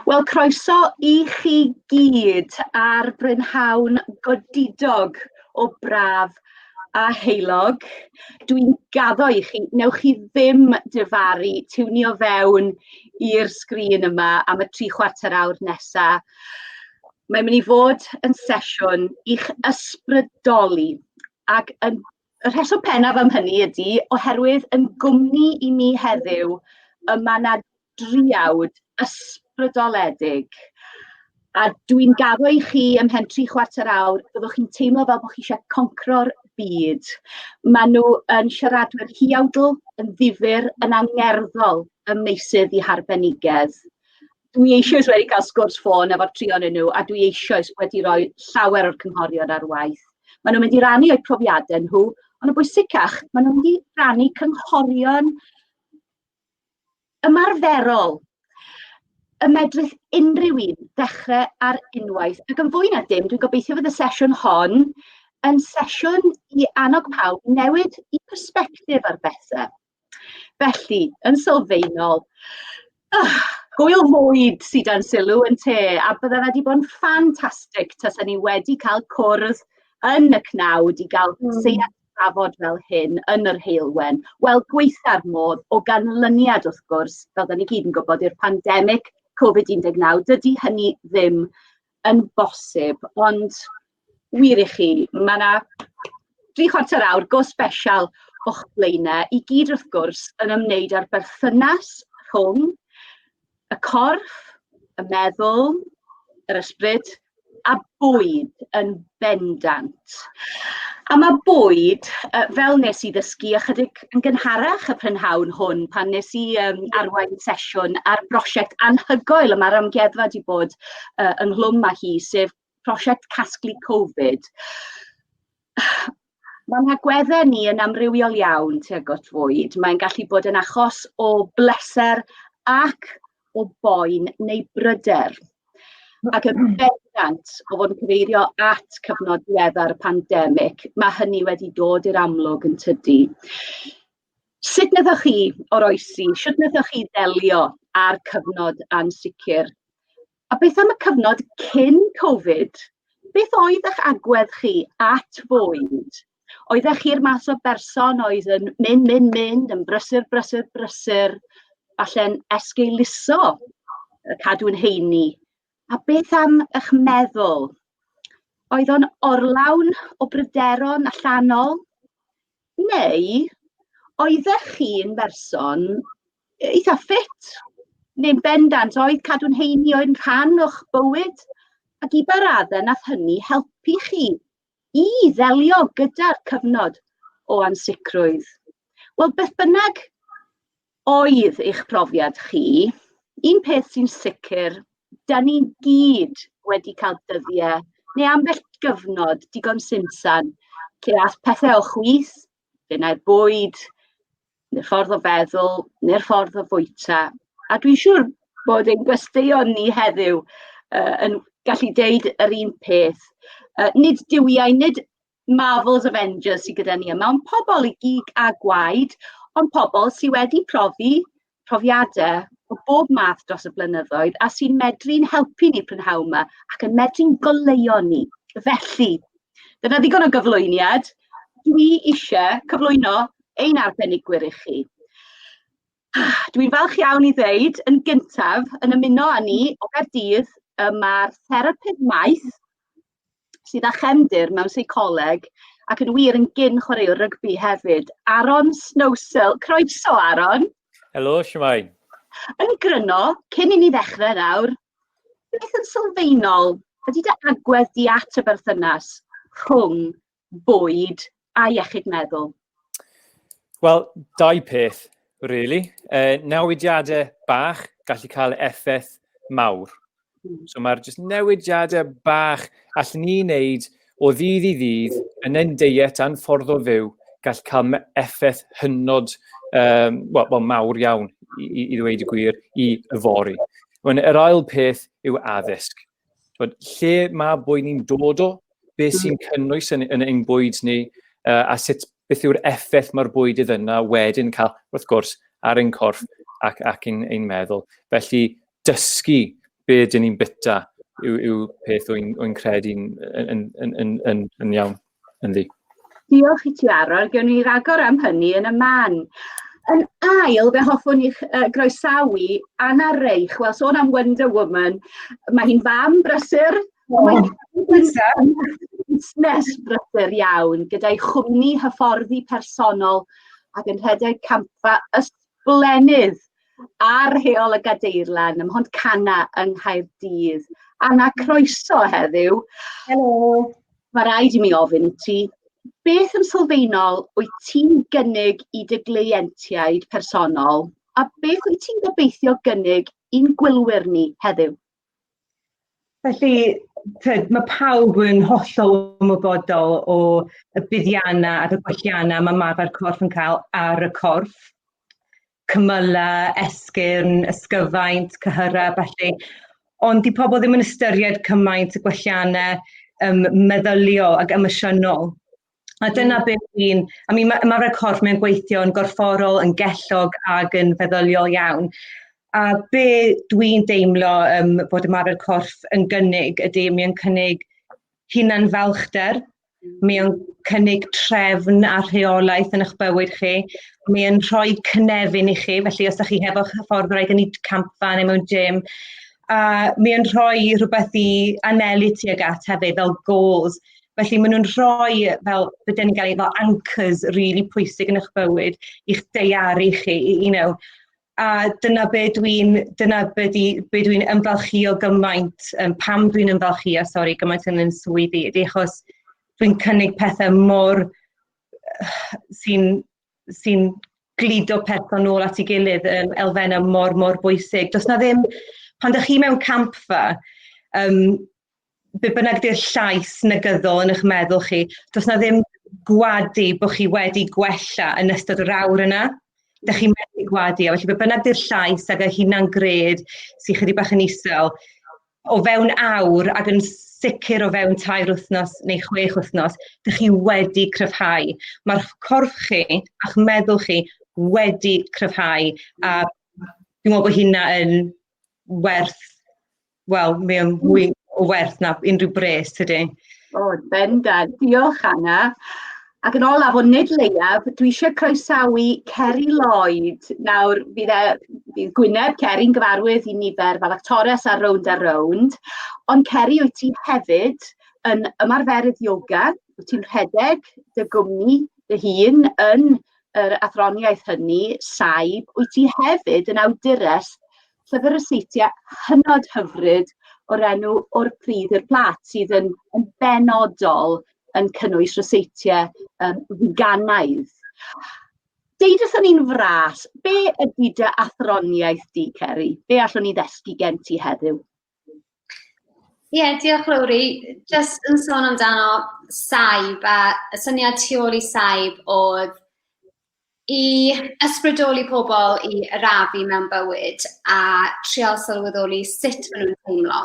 Wel, croeso i chi gyd ar brynhawn godidog o braf a heulog. Dwi'n gaddo i chi, newch chi ddim difaru tiwnio fewn i'r sgrin yma am y 3/4 awr nesa. Mae'n mynd i fod yn sesiwn i'ch ysbrydoli ac yn y rheswm pennaf am hynny ydy oherwydd yn gwmni i mi heddiw y mae 'na driawd ysbrydoledig. A dwi'n gaddo i chi ymhen 3/4 awr, byddwch chi'n teimlo fel bod chi eisiau concro'r byd. Maen nhw yn siaradwyr huawdl, yn ddifyr, yn angerddol ym meysydd eu harbenigedd. Dwi eisoes wedi cael sgwrs ffôn efo'r tri ohonyn nhw a dwi eisoes wedi rhoi llawer o'r cynghorion ar waith. Maen nhw'n mynd i rannu eu profiadau nhw, ond yn bwysicach, maen nhw'n mynd i rannu cynghorion ymarferol y medrith unrhyw un ddechrau ar unwaith. Ac yn fwy na dim, dwi'n gobeithio fydd y sesiwn hon yn sesiwn i annog pawb newid i persbectif ar bethau. Felly, yn sylfaenol, oh, gwyl fwyd sydd dan sylw yn te, a bydde fe wedi bod yn ffantastig tasa ni wedi cael cwrdd yn y cnawd i gael seiat trafod fel hyn yn yr heulwen. Wel, gweitha'r modd, o ganlyniad wrth gwrs, fel da ni gyd yn gwybod, i'r pandemig Covid-19, dydy hynny ddim yn bosib, ond wir i chi, mae yna 3/4 awr go sbesial o'ch blaenau, i gyd wrth gwrs yn ymwneud â'r berthynas rhwng y corff, y meddwl, yr ysbryd a bwyd yn bendant. A mae bwyd, fel nes i ddysgu ychydig yn gynharach y prynhawn hwn, pan nes i arwain sesiwn ar brosiect anhygoel y mae'r amgueddfa wedi bod ynghlwm â hi, sef prosiect casglu Covid. Mae'n hagweddau ni yn amrywiol iawn tuag at fwyd. Mae'n gallu bod yn achos o bleser ac o boen neu bryder. Ac yn bendant o fod yn cyfeirio at cyfnod diweddar y pandemig, mae hynny wedi dod i'r amlwg yn tydi. Sut wnaethoch chi oroesi? Sut wnaethoch chi ddelio â'r cyfnod ansicr? A beth am y cyfnod cyn Covid? Beth oedd eich agwedd chi at fwyd? Oeddech chi'r math o berson oedd yn mynd, mynd, mynd, yn brysur, brysur, brysur, falle'n esgeuluso y cadw'n heini? A beth am eich meddwl? Oedd o'n orlawn o bryderon allanol? Neu oeddech chi'n berson eitha ffit, neu'n bendant, oedd cadw'n heini oedd yn rhan o'ch bywyd, ac i ba raddau nath hynny helpu chi i ddelio gyda'r cyfnod o ansicrwydd? Wel, beth bynnag oedd eich profiad chi, un peth sy'n sicr, da ni gyd wedi cael dyddiau neu ambell gyfnod digon simsan lle ath pethau o chwith, lle na'r bwyd, neu'r ffordd o feddwl, neu'r ffordd o fwyta. A dwi'n siŵr bod ein gwesteion ni heddiw yn gallu deud yr un peth. Nid duwiau, nid Marvel's Avengers sydd gyda ni yma, ond pobl i gig a gwaed, ond pobl sydd wedi profi profiadau o bob math dros y blynyddoedd a sy'n medru'n helpu ni prynhawn yma ac yn medru'n goleuo ni. Felly, dyna ddigon o gyflwyniad. Dwi eisiau cyflwyno ein arbenigwyr i chi. Dwi'n falch iawn i ddeud, yn gyntaf, yn ymuno â ni o Gaerdydd, y mae'r therapydd maeth sydd â chefndir mewn seicoleg ac yn wir yn gyn chwaraewr rygbi hefyd, Aaron Snowsill. Croeso, Aaron. Helo, shwmae? Yn gryno, cyn i ni ddechrau nawr, beth yn sylfaenol ydy dy agwedd di at y berthynas rhwng bwyd a iechyd meddwl? Wel, dau peth, really. Newidiadau bach gallu cael effaith mawr. So mae'r just newidiadau bach allwn ni wneud o ddydd i ddydd yn ein deiet a'n ffordd o fyw gall cael effaith hynod, well, well, mawr iawn, i, i, i ddweud y gwir, i yfory. Wel, yr ail peth yw addysg. Twod, lle mae bwyd ni'n dod o, beth sy'n cynnwys yn, yn ein bwyd ni, a sut, beth yw'r effaith mae'r bwydydd yna wedyn cael, wrth gwrs, ar ein corff ac, ac ein, ein meddwl. Felly, dysgu. be dyn ni'n bita yw, yw peth wy'n wy credu'n yn, yn, yn, yn, yn, yn iawn ynddi. Diolch i ti, Aaron. Gewn ni ragor am hynny yn y man. Yn ail, fe hoffwn i'ch groesawu Anna Reich. Wel, sôn am Wonder Woman, mae hi'n fam brysur, oh, mae hi'n busnes brysur iawn, gyda'i chwmni hyfforddi personol ac yn rhedeg campfa ysblennydd ar Heol y Gadeirlan ym Mhontcanna yng Nghaerdydd. Anna, croeso heddiw. Helo. Mae rhaid i mi ofyn i ti, beth yn sylfaenol wyt ti'n gynnig i dy gleientiaid personol a beth wyt ti'n gobeithio gynnig i'n gwylwyr ni heddiw? Felly, tyd, mae pawb yn hollol ymwybodol o y buddiannau ac y gwelliannau mae ymarfer corff yn cael ar y corff. Cymylau, esgyrn, ysgyfaint, cyhyrau, felly. Ond di pobl ddim yn ystyried cymaint y gwelliannau meddyliol ac emosiynol. A dyna beth dwi'n... I mean, mae ymarfer corff, mae'n gweithio yn gorfforol, yn gellog ac yn feddyliol iawn. A be dwi'n deimlo bod ymarfer corff yn gynnig ydy, mae'n cynnig hunan-falchder, mae o'n cynnig trefn a rheolaeth yn eich bywyd chi, mae o'n rhoi cynefin i chi, felly os ydych chi hefo hyfforddwraig yn ei campfa neu mewn gym, a mae o'n rhoi rhywbeth i anelu tuag at hefyd, fel goals. Felly maen nhw'n rhoi, fel be dyn ni'n gael fel anchors really pwysig yn eich bywyd, i'ch daearu chi, you know. A dyna be dwi'n dyna be di, be dwi'n ymfalchïo gymaint, pam dwi'n ymfalchïo, sori, gymaint yn yn swyddi, ydy achos dwi'n cynnig pethau mor sy'n sy gludo pethau nôl at ei gilydd, elfennau mor, mor bwysig. Does na ddim, pan ydych chi mewn campfa, be bynnag di'r llais negyddol yn eich meddwl chi, does na ddim gwadu bod chi wedi gwella yn ystod yr awr yna. Dych chi'n methu gwadu, a felly be bynnag di'r llais ac y hunan gred sy'n chydig bach yn isel, o fewn awr ac yn sicr o fewn 3 wythnos neu 6 wythnos, dych chi wedi cryfhau. Mae'r corff chi a'ch meddwl chi wedi cryfhau, a dwi'n meddwl bod hynna yn werth, wel, mae o'n mwy o werth na unrhyw bres, tydi? O, bendant. Diolch, Anna. Ac yn olaf, ond nid leiaf, dwi eisiau croesawu Ceri Lloyd. Nawr, fydd, e, fydd Gwyneb Ceri'n gyfarwydd i nifer fel actores ar Rownd a Rownd, ond Ceri, wyt ti hefyd yn ymarferydd yoga, wyt ti'n rhedeg dy gwmni dy hun yn yr athroniaeth hynny, saib, wyt ti hefyd yn awdures llyfr ryseitiau hynod hyfryd o'r enw O'r Pridd i'r Plat, sydd yn, yn benodol yn cynnwys ryseitiau figanaidd. Deud wrthon ni'n fras, be ydy dy athroniaeth di, Ceri? Be allwn ni ddysgu gen ti heddiw? Ie, yeah, diolch Lowri. Just yn sôn amdano saib, a y syniad tu ôl i saib oedd i ysbrydoli pobl i arafu mewn bywyd a trial sylweddoli sut maen nhw'n teimlo.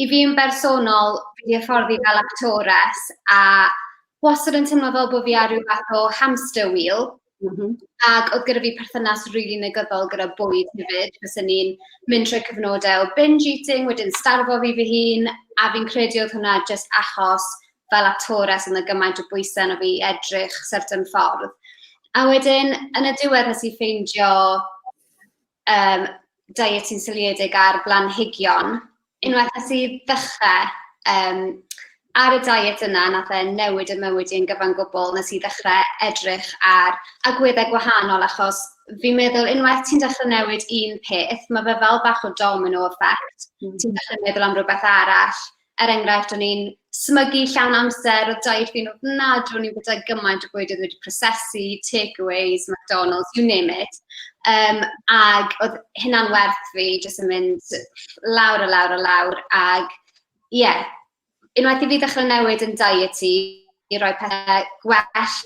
I fi yn bersonol, fi wedi hyfforddi fel actores a wastad yn teimlo fel bod fi ar ryw fath o hamster wheel. Ac oedd gyda fi perthynas rili really negyddol gyda bwyd hefyd. Fyswn ni'n mynd trwy cyfnodau o binge eating, wedyn starfo fi fy hun, a fi'n credu oedd hwnna jyst achos fel actores oedd 'na gymaint o bwysau arno fi i edrych certain ffordd. A wedyn, yn y diwedd nes i ffeindio diet sy'n seiliedig ar blanhigion. Unwaith nes i ddechrau ar y diet yna, nath e newid y mywyd i yn gyfan gwbl. Nes i ddechrau edrych ar agweddau gwahanol, achos fi'n meddwl unwaith ti'n dechrau newid un peth, mae fe fel bach o domino effect. Ti'n dechrau meddwl am rhywbeth arall. Er enghraifft, o'n i'n smygu llawn amser, oedd diet fi'n ofnadwy, o'n i'n bwyta gymaint o bwyd oedd wedi prosesu, takeaways, McDonald's, you name it. Ag oedd hynna'n werth fi, jyst yn mynd lawr a lawr a lawr. Ag ie, yeah, unwaith i fi ddechrau newid yn diet i, i roi pethau gwell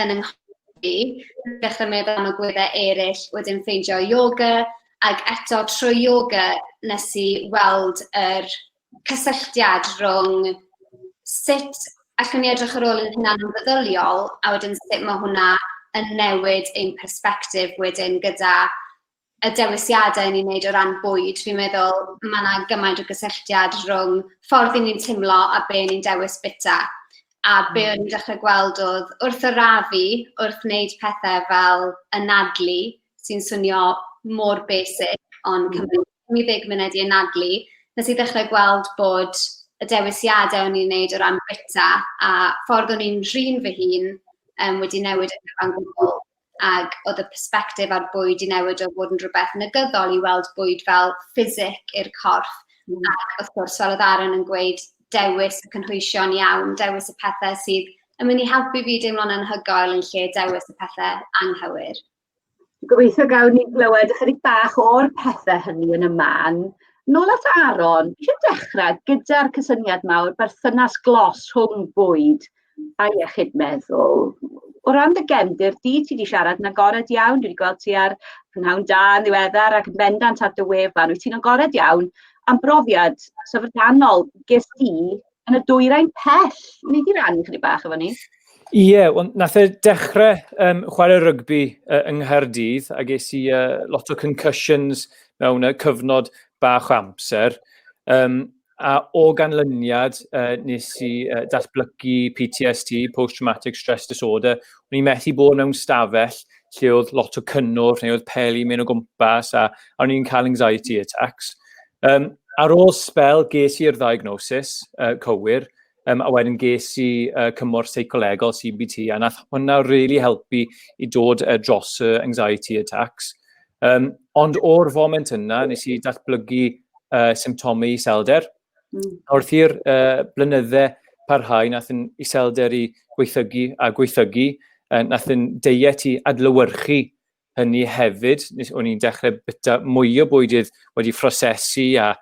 yn yng Nghymru, dechrau meddwl am agweddau eraill, wedyn ffeindio yoga, ac eto trwy yoga nes i weld yr cysylltiad rhwng sut allwn ni edrych ar ôl yn hunan yn feddyliol, a wedyn sut mae hwnna yn newid ein persbectif wedyn gyda y dewisiadau ni'n neud o ran bwyd. Fi'n meddwl mae yna gymaint o gysylltiad rhwng ffordd i ni'n teimlo a be ni'n dewis bita. A be o'n i'n dechrau gweld oedd wrth arafu, wrth wneud pethau fel anadlu, sy'n swnio mor basic, ond cymryd 50 munud i anadlu, nes i ddechrau gweld bod y dewisiadau o'n i'n wneud o ran bita a ffordd o'n i'n rhin fy hun wedi newid yn gyfan gwbl. Ac oedd y persbectif ar bwyd i newid o fod yn rhywbeth negyddol i weld bwyd fel ffisic i'r corff. Ac wrth gwrs, fel oedd Aaron yn gweud, dewis y cynhwysion iawn, dewis y pethau sydd yn mynd i helpu fi deimlo'n anhygoel yn lle dewis y pethau anghywir. Gobeithio gawn ni glywed ychydig bach o'r pethau hynny yn y man. Nôl at Aaron, fi eisiau dechrau gyda'r cysyniad mawr berthynas glos rhwng bwyd a iechyd meddwl. O ran dy gefndir di, ti wedi siarad yn agored iawn, dwi wedi gweld ti ar Prynhawn Da yn ddiweddar ac yn bendant ar dy wefan, wyt ti'n agored iawn am brofiad syfrdanol ges di yn y dwyrain pell. Wnei di rannu chydig bach efo ni? Ie, yeah, well, nath e dechrau chwarae rygbi yng Nghaerdydd a ges i lot o concussions mewn cyfnod bach o amser. A o ganlyniad, nes i datblygu PTSD, Post-Traumatic Stress Disorder. O'n i'n methu bod mewn stafell lle oedd lot o cynnwrf neu oedd peli mynd o gwmpas a o'n i'n cael anxiety attacks. Ar ôl sbel ges i'r diagnosis cywir, a wedyn ges i cymorth seicolegol CBT, a nath hwnna really helpu i dod dros y anxiety attacks. Ond o'r foment yna, nes i datblygu symptomau iselder. Wrth i'r blynydde parhau, nath yn iselder i gweithygu a gweithygu, nath yn deiet i adlewyrchu hynny hefyd. Nes, o'n i'n dechrau byta mwy o bwydydd wedi phrosesu a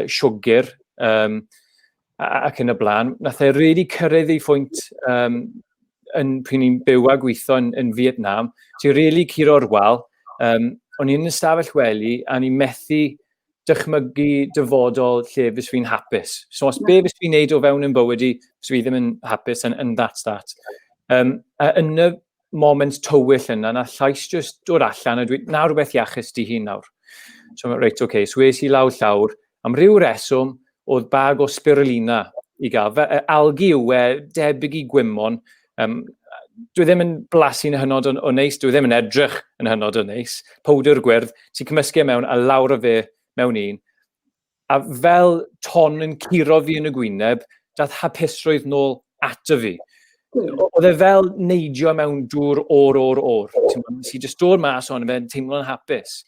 siwgr ac yn y blaen. Nath e really cyrraedd ei phwynt yn pryd ni'n byw a gweithio yn Vietnam. Ti'n really curo'r wal. O'n i'n ystafell wely a o'n i'n methu dychmygu dyfodol lle fes fi'n hapus. So os be fes fi'n neud o fewn yn bywyd i, fes fi ddim yn hapus, and that's that. A yn y moment tywyll yna, na llais just dod allan a dweud, na rhywbeth iachus di hun nawr. So, reit, oce, okay. So es i lawr llawr, am ryw reswm, oedd bag o spirulina i gael. Fe, algi yw e, debyg i gwymon. Dwi ddim yn blasu'n hynod o neis, dwi ddim yn edrych yn hynod o neis. Powdr gwyrdd, ti'n cymysgu e mewn a lawr o fe mewn un. A fel ton yn curo fi yn y gwyneb, dath hapusrwydd nôl ato fi. Oedd e fel neidio mewn dŵr o'r, o'r, o'r. Nes i just dod mas o'n fe'n teimlo'n hapus.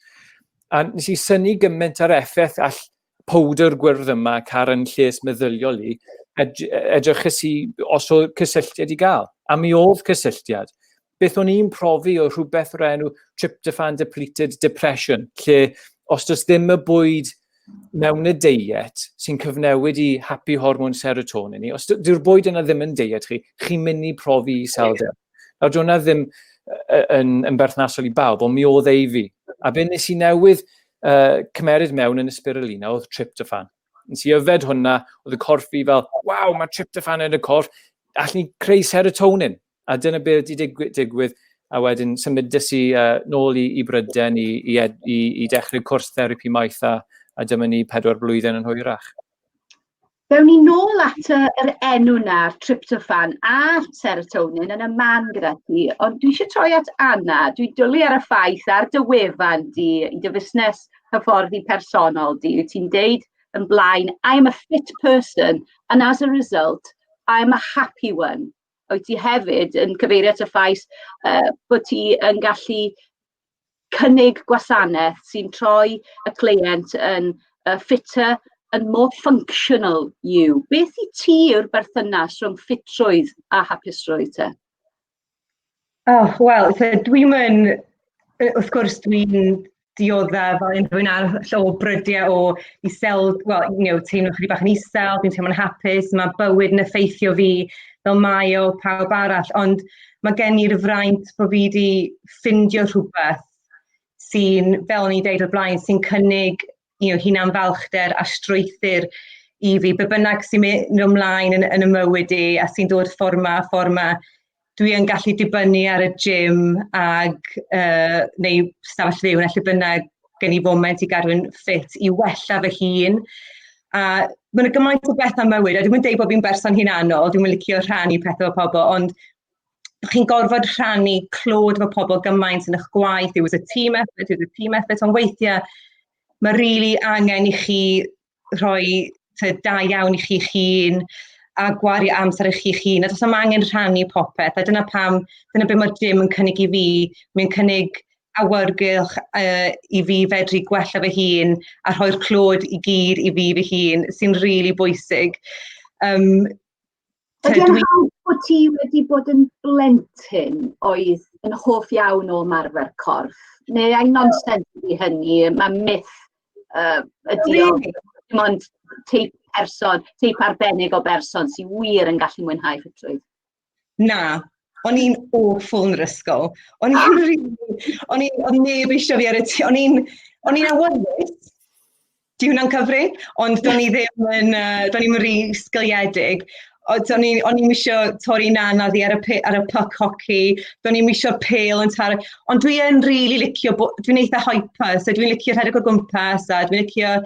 A nes i synnu gymaint ar effaith all powdr gwyrdd yma car yn lles meddyliol i, edrychais i os oedd cysylltiad i gael. A mi oedd cysylltiad. Beth o'n i'n profi o rhywbeth o'r enw tryptophan depleted depression, lle os does ddim y bwyd mewn y deiet sy'n cyfnewid i happy hormone serotonin i, os dyw'r bwyd yna ddim yn deiet chi, chi'n mynd i profi iselder. Nawr, dyw hwnna ddim yn berthnasol i bawb, ond mi oedd ei fi. A be nes i newydd cymeryd mewn yn y spirulina oedd tryptophan. Nes i yfed hwnna, oedd y corff fi fel, waw, mae tryptophan yn y corff, allwn ni creu serotonin. A dyna beth wedi digwydd, a wedyn symudes i nôl i Bryden i dechrau cwrs therapi maeth a dyma ni 4 blwyddyn yn hwyrach. Fewn ni nôl at yr enw na, tryptophan a serotonin yn y man gyda ti, ond dwi eisiau troi at Anna. Dwi'n dwlu ar y ffaith ar dy wefan di, i dy fusnes hyfforddi personol di, wyt ti'n deud yn blaen, I am a fit person and as a result, I am a happy one. Wyt ti hefyd yn cyfeirio at y ffaith bod ti yn gallu cynnig gwasanaeth sy'n troi y cleient yn fitter and more functional you. Beth i ti yw'r berthynas rhwng ffitrwydd a hapusrwydd te? Oh, wel, so dwi'n mynd, wrth gwrs dwi'n dioddef fel unrhyw un arall o brydiau o isel, well, you know, teimlo chydig bach yn isel, dwi'n teimlo'n hapus, mae bywyd yn effeithio fi fel mae o pawb arall, ond mae gen i'r fraint bod fi wedi ffindio rhywbeth sy'n, fel o'n i'n deud o'r blaen, sy'n cynnig hunan-falchder a strwythur i fi, be bynnag sy'n mynd ymlaen yn y mywyd i a sy'n dod ffordd ma, ffordd ma, Dwi yn gallu dibynnu ar y gym ag, neu stafell fyw neu lle bynnag gen i foment i gadw'n ffit i wella fy hun. A mae yna gymaint o bethau mywyd, a dwi'm yn deud bod fi'n berson hunanol, dwi'm yn licio rhannu pethau efo pobl, ond chi'n gorfod rhannu clod efo pobl gymaint yn eich gwaith, it was a team effort, it was a team effort, ond weithiau mae rili angen i chi rhoi te da iawn i chi'ch hun a gwario amser i chi'ch hun. A does na'm angen rhannu popeth, a dyna pam, dyna be mae'r gym yn cynnig i fi. Mae'n cynnig awyrgylch i fi fedru gwella fy hun a rhoi'r clod i gyd i fi fy hun, sy'n rili bwysig. Ydy o'n hawdd bod ti wedi bod yn blentyn oedd yn hoff iawn o ymarfer corff? Neu ai nonsens ydy hynny? Mae myth ydy o. Dim ond teip person, teip arbennig o berson sy'n wir yn gallu mwynhau ffitrwydd. Na, o'n i'n awful yn yr ysgol. O'n i'n rili, o'n i'n, oedd neb eisiau fi ar y tîm, o'n i'n awyddus, 'di hwnna'n cyfri? Ond do'n i ddim yn, do'n i'm yn rhy sgiliedig. Do'n i, o'n i'm isio torri nan oddi ar y, ar y puck hockey, do'n i'm isio pêl yn taro. Ond dwi yn rili licio, dwi'n eitha hyper, so dwi'n licio rhedeg o gwmpas a dwi'n licio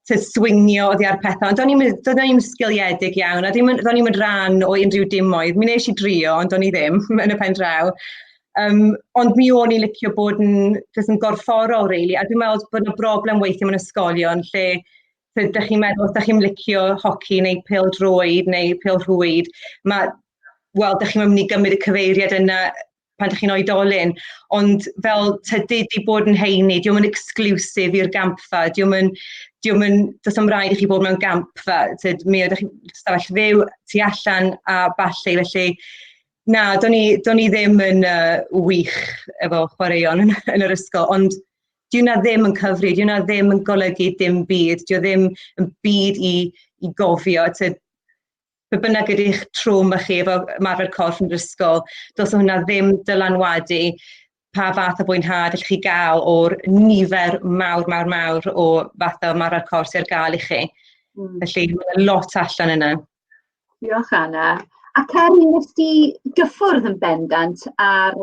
to swingio oddi ar pethau, ond do'n i'm, do'n i'm sgiliedig iawn, a ddim, do'n i'm yn rhan o unrhyw dimoedd. Mi wnes i drio, ond do'n i ddim yn y pen draw. Ond mi o'n i'n licio bod yn, jyst yn gorfforol, really, a dwi'n meddwl bod yna broblem weithiau mewn ysgolion lle lle ydych chi'n meddwl, os ydych chi'n licio hoci neu pêl-droed neu pêl-rhwyd, mae, wel, ydych chi'n mynd i gymryd y cyfeiriad yna pan ydych chi'n oedolyn, ond fel tydi di bod yn heini, diolch yn exclusive i'r gampfa, diolch yn, diolch yn, does am rhaid i chi bod mewn gampfa, tyd, mi ydych chi'n stafell fyw tu allan a ballu, felly na, do'n i, do'n i ddim yn wych efo chwaraeon yn, yn yr ysgol, ond di hwnna ddim yn cyfri, di hwnna ddim yn golygu dim byd, di o ddim yn byd i, i gofio. Tyd, be bynnag ydy'ch trauma chi efo ymarfer corff yn yr ysgol, dylse hwnna ddim dylanwadu pa fath o fwynhad allwch chi gael o'r nifer mawr, mawr, mawr o fath o ymarfer corff sydd ar gael i chi. Felly mae lot allan yna. Diolch, Anna. A Ceri, nes di gyffwrdd yn bendant ar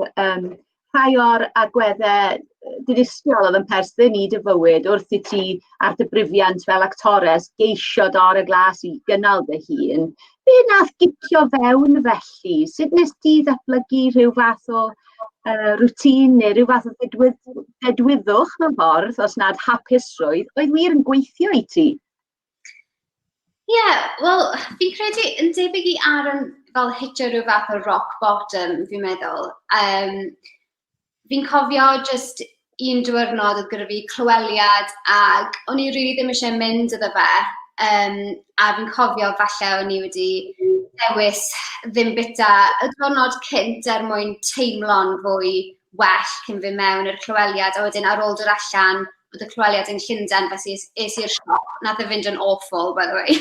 rhai o'r agweddau dinistriol oedd yn perthyn i dy fywyd wrth i ti ar dy brifiant fel actores geisio dor y glas i gynnal dy hun. Be nath gicio fewn felly? Sut nes di ddatblygu rhyw fath o rwtîn neu rhyw fath o dedwyddwch mewn ffordd, os nad hapusrwydd, oedd wir yn gweithio i ti? Ie, yeah, wel, fi'n credu yn debyg i Aaron fel hitio rhyw fath o rock bottom, fi'n meddwl. Fi'n cofio just un diwrnod oedd gyda fi clyweliad ac o'n i rili ddim eisiau mynd iddo fe. A fi'n cofio falle o'n i wedi dewis ddim bita y diwrnod cynt er mwyn teimlo'n fwy well cyn fynd mewn i'r clyweliad, a wedyn ar ôl dod allan, oedd y clyweliad yn Llundain, felly es i'r siop, nath e fynd yn awful, by the way.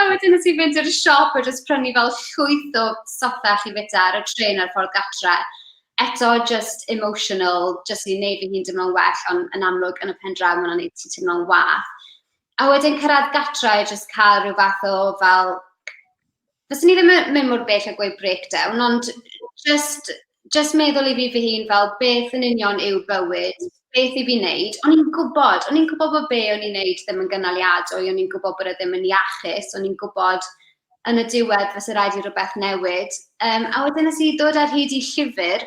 A wedyn nes i fynd i'r siop a just prynu fel llwyth o sothach i fita ar y trên ar ffordd gatre. Eto, just emotional, just i wneud fy hun deimlo'n well, ond yn amlwg yn y pen draw, mae hwnna'n neud ti teimlo'n wath. A wedyn cyrraedd gatre, just cael rhyw fath o fel, fyswn i ddim yn mynd mor bell a gweud breakdown, ond just meddwl i fi fy hun fel beth yn union yw bywyd, beth i fi wneud. O'n i'n gwybod, o'n i'n gwybod bod be o'n i'n wneud ddim yn gynaliadwy, o'n i'n gwybod bod e ddim yn iachus, o'n i'n gwybod yn y diwedd fysa rhaid i rhywbeth newid. A wedyn nes i ddod ar hyd i llyfr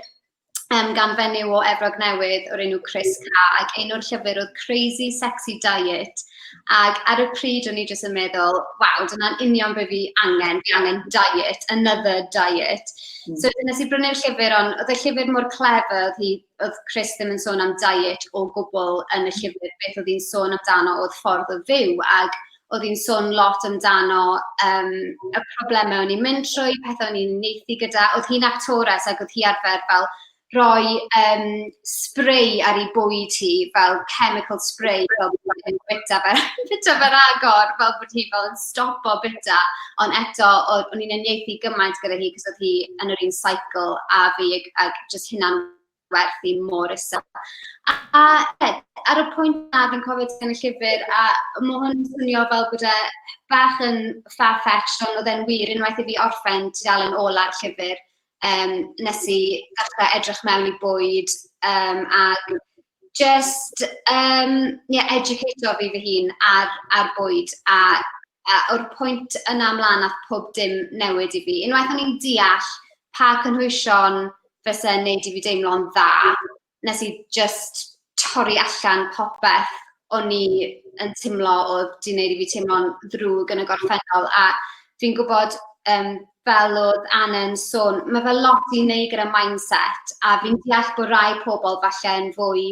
gan fenyw o Efrog Newydd o'r enw Chris Carr, ac enw'r llyfr oedd Crazy Sexy Diet. Ac ar y pryd o'n i jyst yn meddwl, waw, dyna'n union be fi angen, fi angen diet, another diet. So nes i brynu'r llyfr, ond oedd y llyfr mor clever, oedd Chris ddim yn sôn am diet o gwbl yn y llyfr, beth oedd hi'n sôn amdano oedd ffordd o fyw, ac oedd hi'n sôn lot amdano y problemau o'n i'n mynd trwy, pethau o'n i'n uniaethu gyda. Oedd hi'n actores ac oedd hi arfer fel rhoi spray ar ei bwyd hi, fel chemical spray, fel bod hi'n bita fe, bita fe ragor, fel bod hi fel yn stopo bita. Ond eto, o'n i'n uniaethu gymaint gyda hi, cos oedd hi yn yr un cycle a fi, ag just hynna'n werthu mor isel. A ar y pwynt na, fi'n cofio yn y llyfr, a mae hwn yn swnio fel bod e bach yn far-fetched, ond oedd e'n wir, unwaith i fi orffen tudalen ola'r llyfr, Nes i ddechrau edrych mewn i bwyd a just yeah, educato fi fy hun ar bwyd a o'r pwynt yna ymlaen nath pob dim newid i fi. Unwaith o'n i'n deall pa cynhwysion fysa'n neud i fi deimlo'n dda, nes i just torri allan popeth o'n i yn teimlo oedd 'di wneud i fi teimlo'n ddrwg yn y gorffennol. A fi'n gwybod, fel oedd Anna'n sôn, mae fe lot i wneud gyda mindset, a fi'n deall bod rai pobl falle yn fwy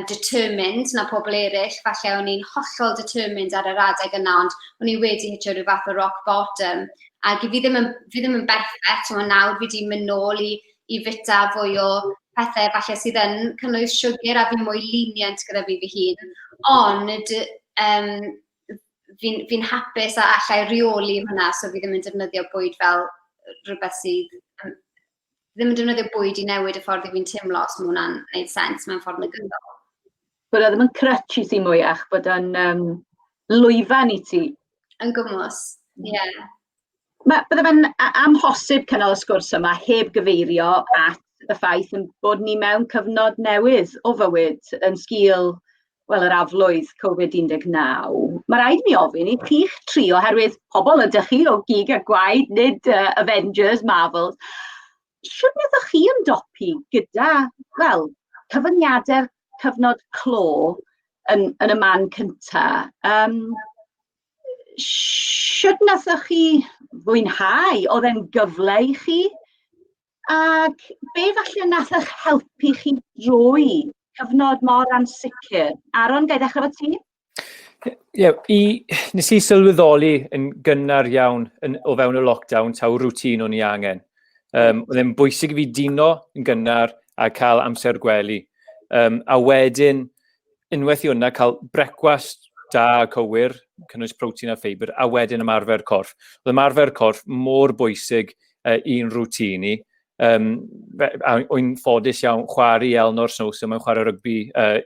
determined na pobl eraill. Falle o'n i'n hollol determined ar yr adeg yna, ond o'n i wedi hitio rhyw fath o rock bottom. Ac i fi ddim yn berffaith, so nawr fi wedi mynd nôl i fita fwy o pethau falle sydd yn cynnwys siwgr a fi mwy lenient gyda fi fy hun. Ond fi'n hapus a allai reoli hwnna, so fi ddim yn defnyddio bwyd fel rhywbeth sydd... ddim yn defnyddio bwyd i newid y ffordd i fi'n teimlo, os mae hwnna'n gwneud sens mewn ffordd negyddol. Bod o ddim yn crutch i ti mwyach, bod o'n lwyfan i ti. Yn gwmws, ie. Yeah. Bydde fe'n amhosib cynnal y sgwrs yma heb gyfeirio at y ffaith yn bod ni mewn cyfnod newydd o fywyd yn sgil, wel, yr aflwydd Covid-19. Mae rhaid mi ofyn i chi'ch tri, oherwydd pobl ydych chi o gig a gwaed, nid Avengers, Marvels. Shwt wnaethoch chi ymdopi gyda, wel, cyfyngiadau'r cyfnod clo yn y man cynta? Shwt wnaethoch chi fwynhau? Oedd e'n gyfle i chi? Ac be falle nath eich helpu chi drwy cyfnod mor ansicr? Aaron, ga i ddechrau efo ti? Ie, yeah, nes i sylweddoli yn gynnar iawn o fewn y lockdown taw routine o'n i angen. Oedd e'n bwysig i fi dino yn gynnar a cael amser gwely. A wedyn, unwaith i hwnna, cael brecwast da a cywir, cynnwys protein a ffeibr, a wedyn ymarfer corff. Oedd ymarfer corff mor bwysig i'n routine i. A o'n ffodus iawn chwarae i Elnor Snowsill, mae'n chwarae rygbi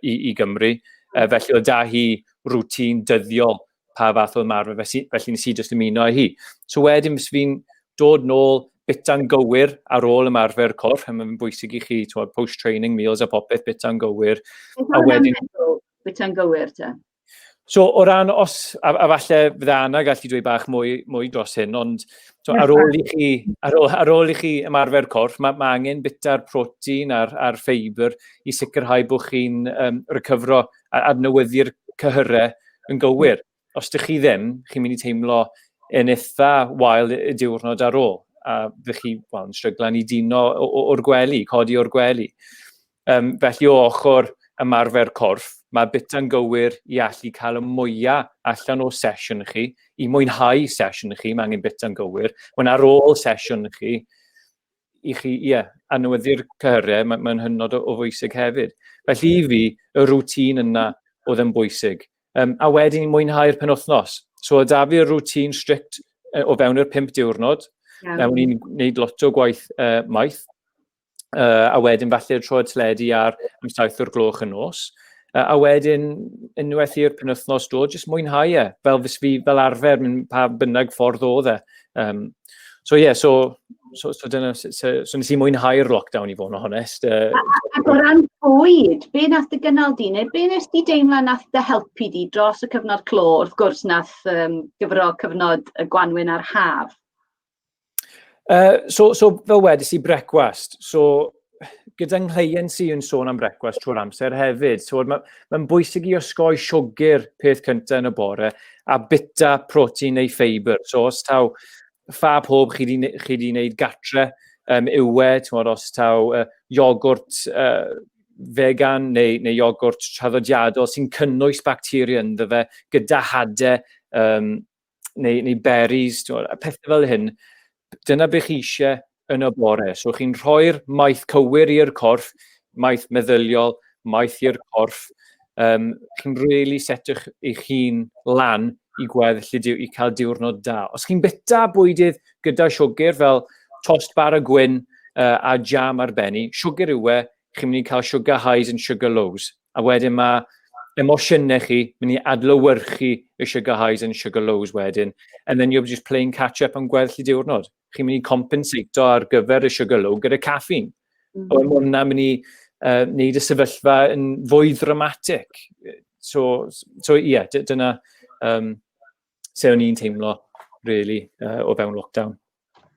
i Gymru. Felly oedd da hi routine dyddiol pa fath o ymarfer, felly nes i jyst ymuno â hi. So wedyn fi'n dod nôl bita'n gywir ar ôl ymarfer corff, a mae'n bwysig i chi, post-training meals a popeth, bita'n gywir. A wedyn... Bita'n gywir, te? So, o ran os, a falle fydde Anna gallu dweud bach mwy dros hyn, ond so, ar ôl i chi ymarfer corff, mae angen bita'r protein a'r ffeibr i sicrhau bod chi'n recyfro a adnewyddu'r cyhyrau yn gywir. Os dych chi ddim, chi'n mynd i teimlo yn eitha wael y diwrnod ar ôl, a fydych chi, wel, yn stryglan i dino o'r gwely, codi o'r gwely. Felly o ochr ymarfer corff, mae bita'n gywir i allu cael y mwyaf allan o sesiwn chi, i mwynhau sesiwn chi, mae angen bita'n gywir. Ond ar ôl sesiwn chi, i chi, ie, anwyddu'r cyhyrau, mae'n hynod o bwysig hefyd. Felly i fi, y rwtîn yna oedd yn bwysig. A wedyn i mwynhau'r penwythnos. So oedd da fi'r rwtîn strict o fewn yr 5 diwrnod. Yeah. O'n i'n gwneud lot o gwaith maith. A wedyn falle troi'r teledu ar am 7 o'r gloch y nos. A wedyn, unwaith i'r penwythnos dod, jyst mwynhau e, fel fys fi fel arfer, mynd pa bynnag ffordd oedd e. So ie, yeah, so dyna, so nes i mwynhau'r lockdown i fod yn honest. Ac o ran bwyd, be nath dy gynnal di, neu be nes di deimlo nath dy helpu di dros y cyfnod clo, wrth gwrs nath gyfro cyfnod y gwanwyn a'r haf? So fel wedys i brecwast, so gyda nghleient i yn sôn am brecwast trwy'r amser hefyd, so mae'n bwysig i osgoi siwgr peth cyntaf yn y bore a bita protein neu ffeibr. So os taw ffa pob chi di wneud gatre, yw e, t'mod, os taw iogwrt vegan neu iogwrt traddodiadol sy'n cynnwys bacteria ynddo fe gyda hadau, neu berries, t'mod, a pethau fel hyn, dyna beth chi eisiau yn y bore. So chi'n rhoi'r maeth cywir i'r corff, maeth meddyliol, maeth i'r corff. Chi'n really setio'ch eich hun lan i gweddill y i cael diwrnod da. Os chi'n byta bwydydd gyda siwgr fel tost bara gwyn a jam ar benni, siwgr yw e, chi'n mynd i cael sugar highs and sugar lows. A wedyn mae Emosiynau chi mynd i adlewyrchu y sugar highs and sugar lows wedyn, and then you're just playing catch up am gweddill y diwrnod. Chi'n mynd i compensato ar gyfer y sugar low gyda caffeine. A mae hwnna'n mynd i wneud y sefyllfa yn fwy ddramatic. So ie, yeah, dyna se o'n i'n teimlo, really, o fewn lockdown.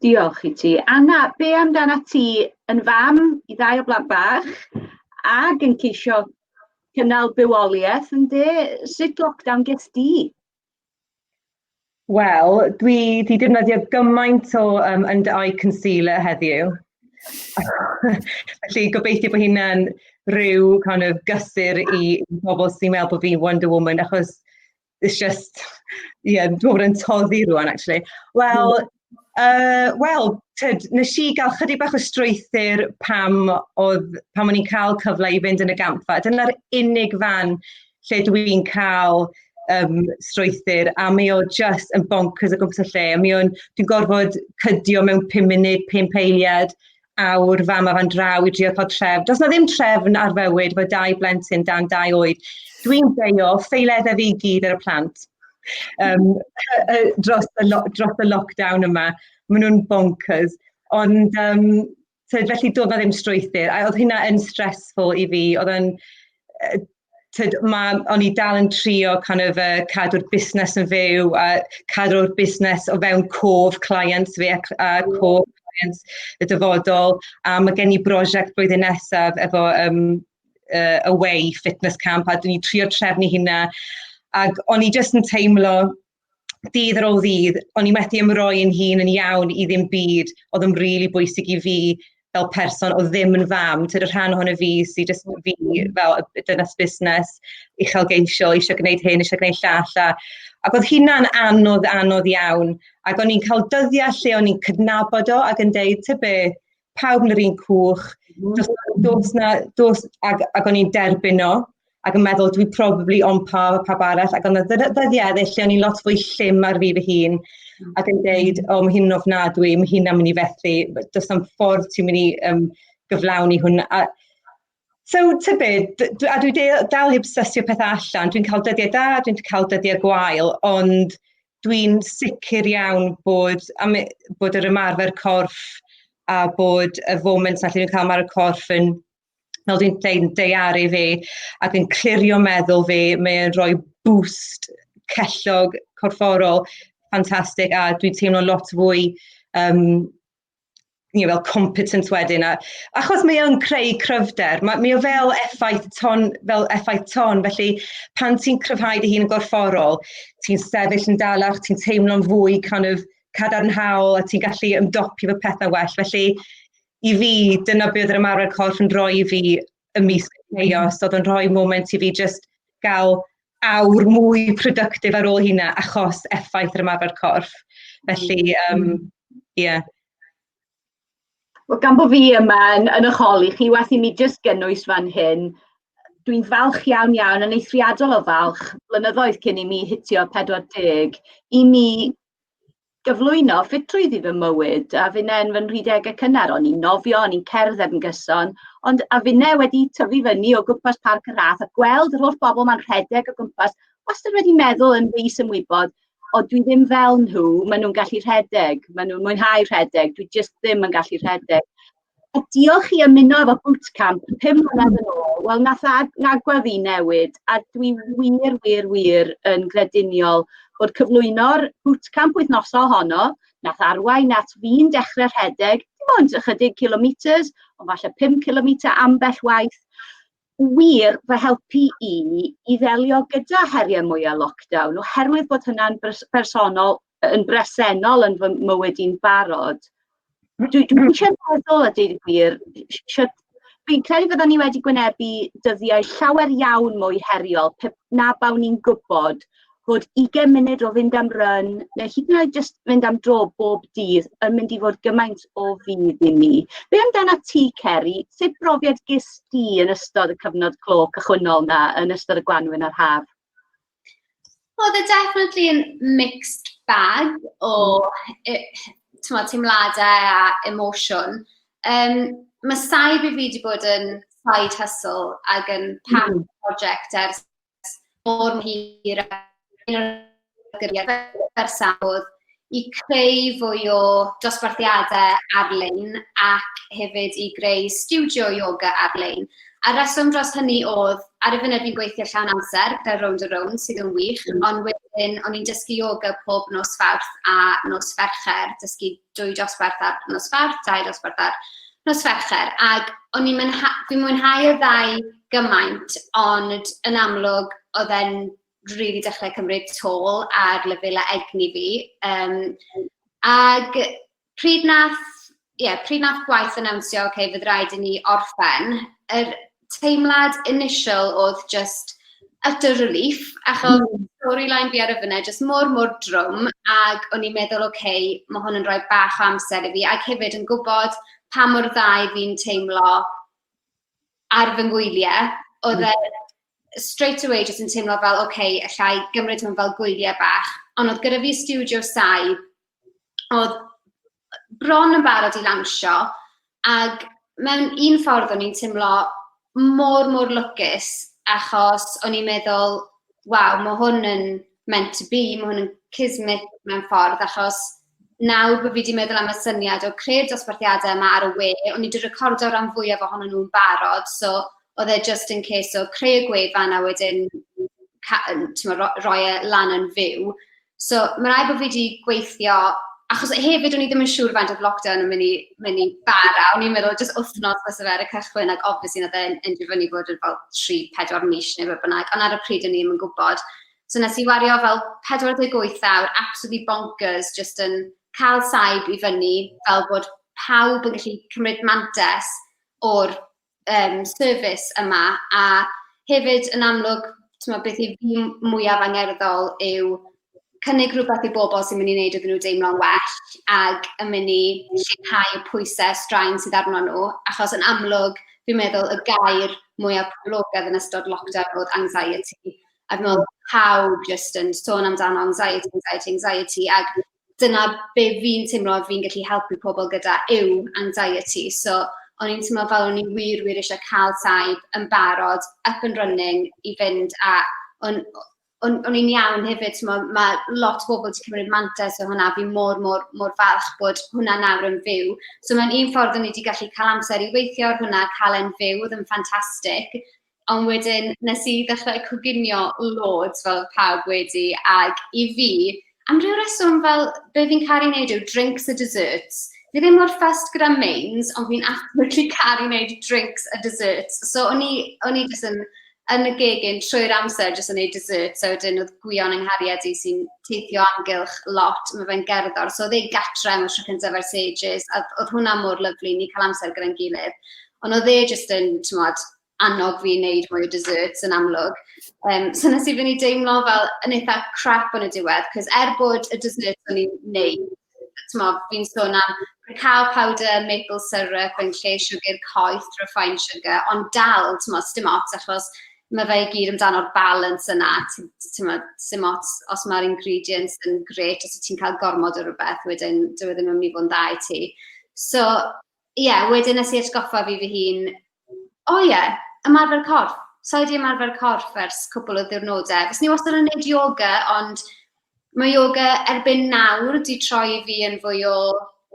Diolch i ti. Anna, be amdana ti yn fam i ddau o blant bach ac yn ceisio cynnal bywoliaeth, yndê? Sut lockdown ges di? Wel, dwi 'di defnyddio gymaint o under eye concealer heddiw. Felly gobeithio bod hynna'n rhyw kind of gysur i bobl sy'n meddwl bod fi'n Wonder Woman, achos it's just, yeah, dwi'n meddwl bod e'n toddi rwan, actually. Wel, wel, tyd, nes i gael chydig bach o strwythur pam o'n i'n cael cyfle i fynd yn y gampfa. Dyna'r unig fan lle dwi'n cael strwythur, a mi o just yn bonkers o gwmpas y lle. A dwi'n gorfod cydio mewn 5 munud, 5 eiliad, awr fam a fan draw i drio cael trefn. Does na ddim trefn ar fywyd efo dau blentyn dan 2 oed. Dwi'n beio ffeileddau fi gyd ar y plant dros y lockdown yma. Maen nhw'n bonkers. Ond so, felly doedd na ddim strwythur. A oedd hynna yn stressful i fi. Oedd yn, tyd, o'n i dal yn trio kind of, cadw'r busnes yn fyw a cadw'r busnes o fewn cof clients fi a cof clients y dyfodol. A mae gen i brosiect blwyddyn nesaf efo Away Fitness Camp a dwi'n trio trefnu hynna. Ac o'n i jyst yn teimlo dydd ar ôl ddydd, o'n i methu ymroi yn hun yn iawn i ddim byd oedd yn rili really bwysig i fi fel person oedd ddim yn fam. Tyd, y rhan ohono fi sydd jyst fi fel dynes busnes uchelgeisiol, eisiau gwneud hyn, eisiau gwneud llall. Ac oedd hynna'n anodd, anodd iawn. Ac o'n i'n cael dyddiau lle o'n i'n cydnabod o ac yn deud, ty be, pawb yn yr un cwch, dos na, dos, ac o'n i'n derbyn o, ac yn meddwl dwi probably on par efo pawb arall, ac oedd yna ddyddiau eraill lle o'n i'n lot fwy llym ar fi fy hun, ac yn deud, o, mae hyn yn ofnadwy, mae hynna'n mynd i fethu, does na'm ffordd ti'n mynd i gyflawni hwn. A, so, ty be, a dwi dal heb sysio pethau allan, dwi'n cael dyddiau da, dwi'n cael dyddiau gwael, ond dwi'n sicr iawn bod yr ymarfer corff a bod y foment na lle dwi'n cael ymarfer corff yn, fel dwi'n dweud, yn daearu fi ac yn clirio meddwl fi, mae'n rhoi boost cellog corfforol ffantastig a dwi'n teimlo lot fwy fel competent wedyn. A, achos mae o'n creu cryfder, mae o fel effaith ton, felly pan ti'n cryfhau dy hun yn gorfforol, ti'n sefyll yn dalach, ti'n teimlo'n fwy kind of cadarnhaol a ti'n gallu ymdopi efo pethau well. Felly i fi, dyna beth oedd yr ymarfer corff yn rhoi i fi y mis chaos, oedd yn rhoi moment i fi just gael awr mwy productive ar ôl hynna achos effaith yr ymarfer corff. Felly, yeah. Wel, gan bod fi yma yn eich holi chi, waeth i mi jyst gynnwys fan hyn, dwi'n falch iawn iawn, yn eithriadol o falch, blynyddoedd cyn i mi hitio 40, i mi gyflwyno ffitrwydd i fy mywyd, a finne'n fy nhridegau cynnar, o'n i'n nofio, o'n i'n cerdded yn gyson, ond a finne wedi tyfu fyny o gwmpas Parc y Rhath a gweld yr holl bobl ma'n rhedeg o gwmpas, wastad wedi meddwl yn fy ymwybod, o, dwi ddim fel nhw, maen nhw'n gallu rhedeg, maen nhw'n mwynhau rhedeg, dwi jyst ddim yn gallu rhedeg. A diolch i ymuno efo bootcamp 5 mlynedd yn ôl, wel, nath agwedd fi newid, a dwi wir, wir, wir yn grediniol bod cyflwyno'r bootcamp wythnosol honno, nath arwain at fi'n dechrau rhedeg, dim ond ychydig kilometres, ond falle 5 kilometre ambell waith, wir fy helpu i ddelio gyda heriau mwyaf lockdown, oherwydd bod hynna'n bersonol, yn bresennol yn fy mywyd i'n barod. Dwi eisiau meddwl, a dweud y gwir, fi'n credu fydden ni wedi gwynebu dyddiau llawer iawn mwy heriol pe na bawn ni'n gwybod bod 20 munud o fynd am run, neu hyd yn oed jyst fynd am dro bob dydd yn mynd i fod gymaint o fudd i mi. Be amdana ti, Ceri? Sut brofiad ges di yn ystod y cyfnod clo cychwynnol na, yn ystod y gwanwyn a'r haf? Oedd e definitely yn mixed bag o teimladau a emosiwn. Mae saib i fi wedi bod yn side hustle ac yn passion project ers mor hir oedd i creu fwy o dosbarthiadau ar-lein ac hefyd i greu studio yoga ar-lein. A reswm dros hynny oedd, ar y funud fi'n gweithio llawn amser gyda Rownd a Rownd, sydd yn wych, ond wedyn o'n i'n dysgu yoga pob nos Fawrth a nos Fercher, dysgu 2 dosbarth ar nos Fawrth, 2 dosbarth ar nos Fercher. Ac o'n i'n fi'n mwynhau y ddau gymaint, ond yn amlwg oedd e'n rili dechrau cymryd toll ar lefelau egni fi. Ag pryd nath, ie, pryd nath gwaith annawnsio, oce, okay, fydd rhaid i ni orffen, yr teimlad initial oedd just utter relief, achos storyline fi ar y funud, just mor, mor drwm, ac o'n i'n meddwl, oce, okay, mae hwn yn rhoi bach o amser i fi, ac hefyd yn gwybod pa mor dda i fi'n teimlo ar fy ngwyliau, oedd e straight away just yn teimlo fel, oce, okay, allai gymryd hwn fel gwyliau bach, ond oedd gyda fi studio saib, oedd bron yn barod i lawnsio, ac mewn un ffordd o'n i'n teimlo mor, mor lwcus, achos o'n i'n meddwl, waw, mae hwn yn meant to be, mae hwn yn kismet mewn ffordd, achos nawr bod fi wedi meddwl am y syniad o creu'r dosbarthiadau yma ar y we, o'n i wedi recordo rhan fwyaf ohonyn nhw'n barod, so oedd e just in case o creu y gwefan a wedyn roi e lan yn fyw. So mae rhaid bod fi wedi gweithio, achos hefyd o'n i ddim yn siŵr faint oedd lockdown yn mynd i bara, o'n i'n meddwl just wythnos fysa fe ar y cychwyn, ac obviously nath e'n endio fyny bod yn fel 3-4 mis neu beth bynnag, ond ar y pryd o'n i ddim yn gwybod. So nes i wario fel 48 awr, absolutely bonkers, just yn cael saib i fyny, fel bod pawb yn gallu cymryd mantes o'r service yma. A hefyd yn amlwg, t'mo', beth i fi mwyaf angerddol yw cynnig rhywbeth i bobl sy'n mynd i wneud iddyn nhw deimlo'n well ac yn mynd i lleihau y pwysau straen sydd arno nhw, achos yn amlwg, fi'n meddwl y gair mwyaf poblogaidd yn ystod lockdown oedd anxiety. A fi'n meddwl pawb just yn sôn amdano anxiety, anxiety, anxiety, ac dyna be fi'n teimlo fi'n gallu helpu pobl gyda yw anxiety. So o'n i'n teimlo fel o'n i wir, wir eisiau cael saib yn barod, up and running i fynd, a o'n i'n iawn hefyd, t'mo', mae lot o bobl wedi cymryd mantais o hwnna, fi mor, mor, mor falch bod hwnna nawr yn fyw. So mewn un ffordd o'n i wedi gallu cael amser i weithio ar hwnna, cael e'n fyw, oedd yn ffantastig. Ond wedyn nes i ddechrau coginio loads fel pawb wedi, ac i fi, am ryw reswm fel be fi'n caru wneud yw drinks a desserts. Fi ddim mor fussed gyda mains, ond fi'n absolutely caru wneud drinks a desserts. So o'n i jyst yn y gegin trwy'r amser jyst yn gwneud desserts, a wedyn oedd Gwion yng nghariad i sy'n teithio amgylch lot, mae fe'n gerddor, so oedd e gatre am y tro cyntaf ers ages, a oedd hwnna mor lyfli, ni cael amser gyda'n gilydd. Ond oedd e jyst yn, t'mod, annog fi i wneud mwy o desserts yn amlwg. So nes i fynd i deimlo fel yn eitha crap yn y diwedd, cos er bod y desserts o'n i'n wneud, t'mo', fi'n sôn am cacao powder, maple syrup yn lle siwgr coeth, refined sugar, ond dal, t'mo', sdim ots, achos mae fe i gyd amdano'r balance yna, t'mo', sim ots os mae'r ingredients yn grêt, os ti'n cael gormod o rhywbeth, wedyn dyw e ddim yn mynd i fod yn dda i ti. So, ie, yeah, wedyn nes i atgoffa fi fy hun, o ie, yeah, ymarfer corff. So i di ymarfer corff ers cwpl o ddiwrnodau. Fyswn i wastad yn gwneud yoga, ond mae yoga erbyn nawr di troi fi yn fwy o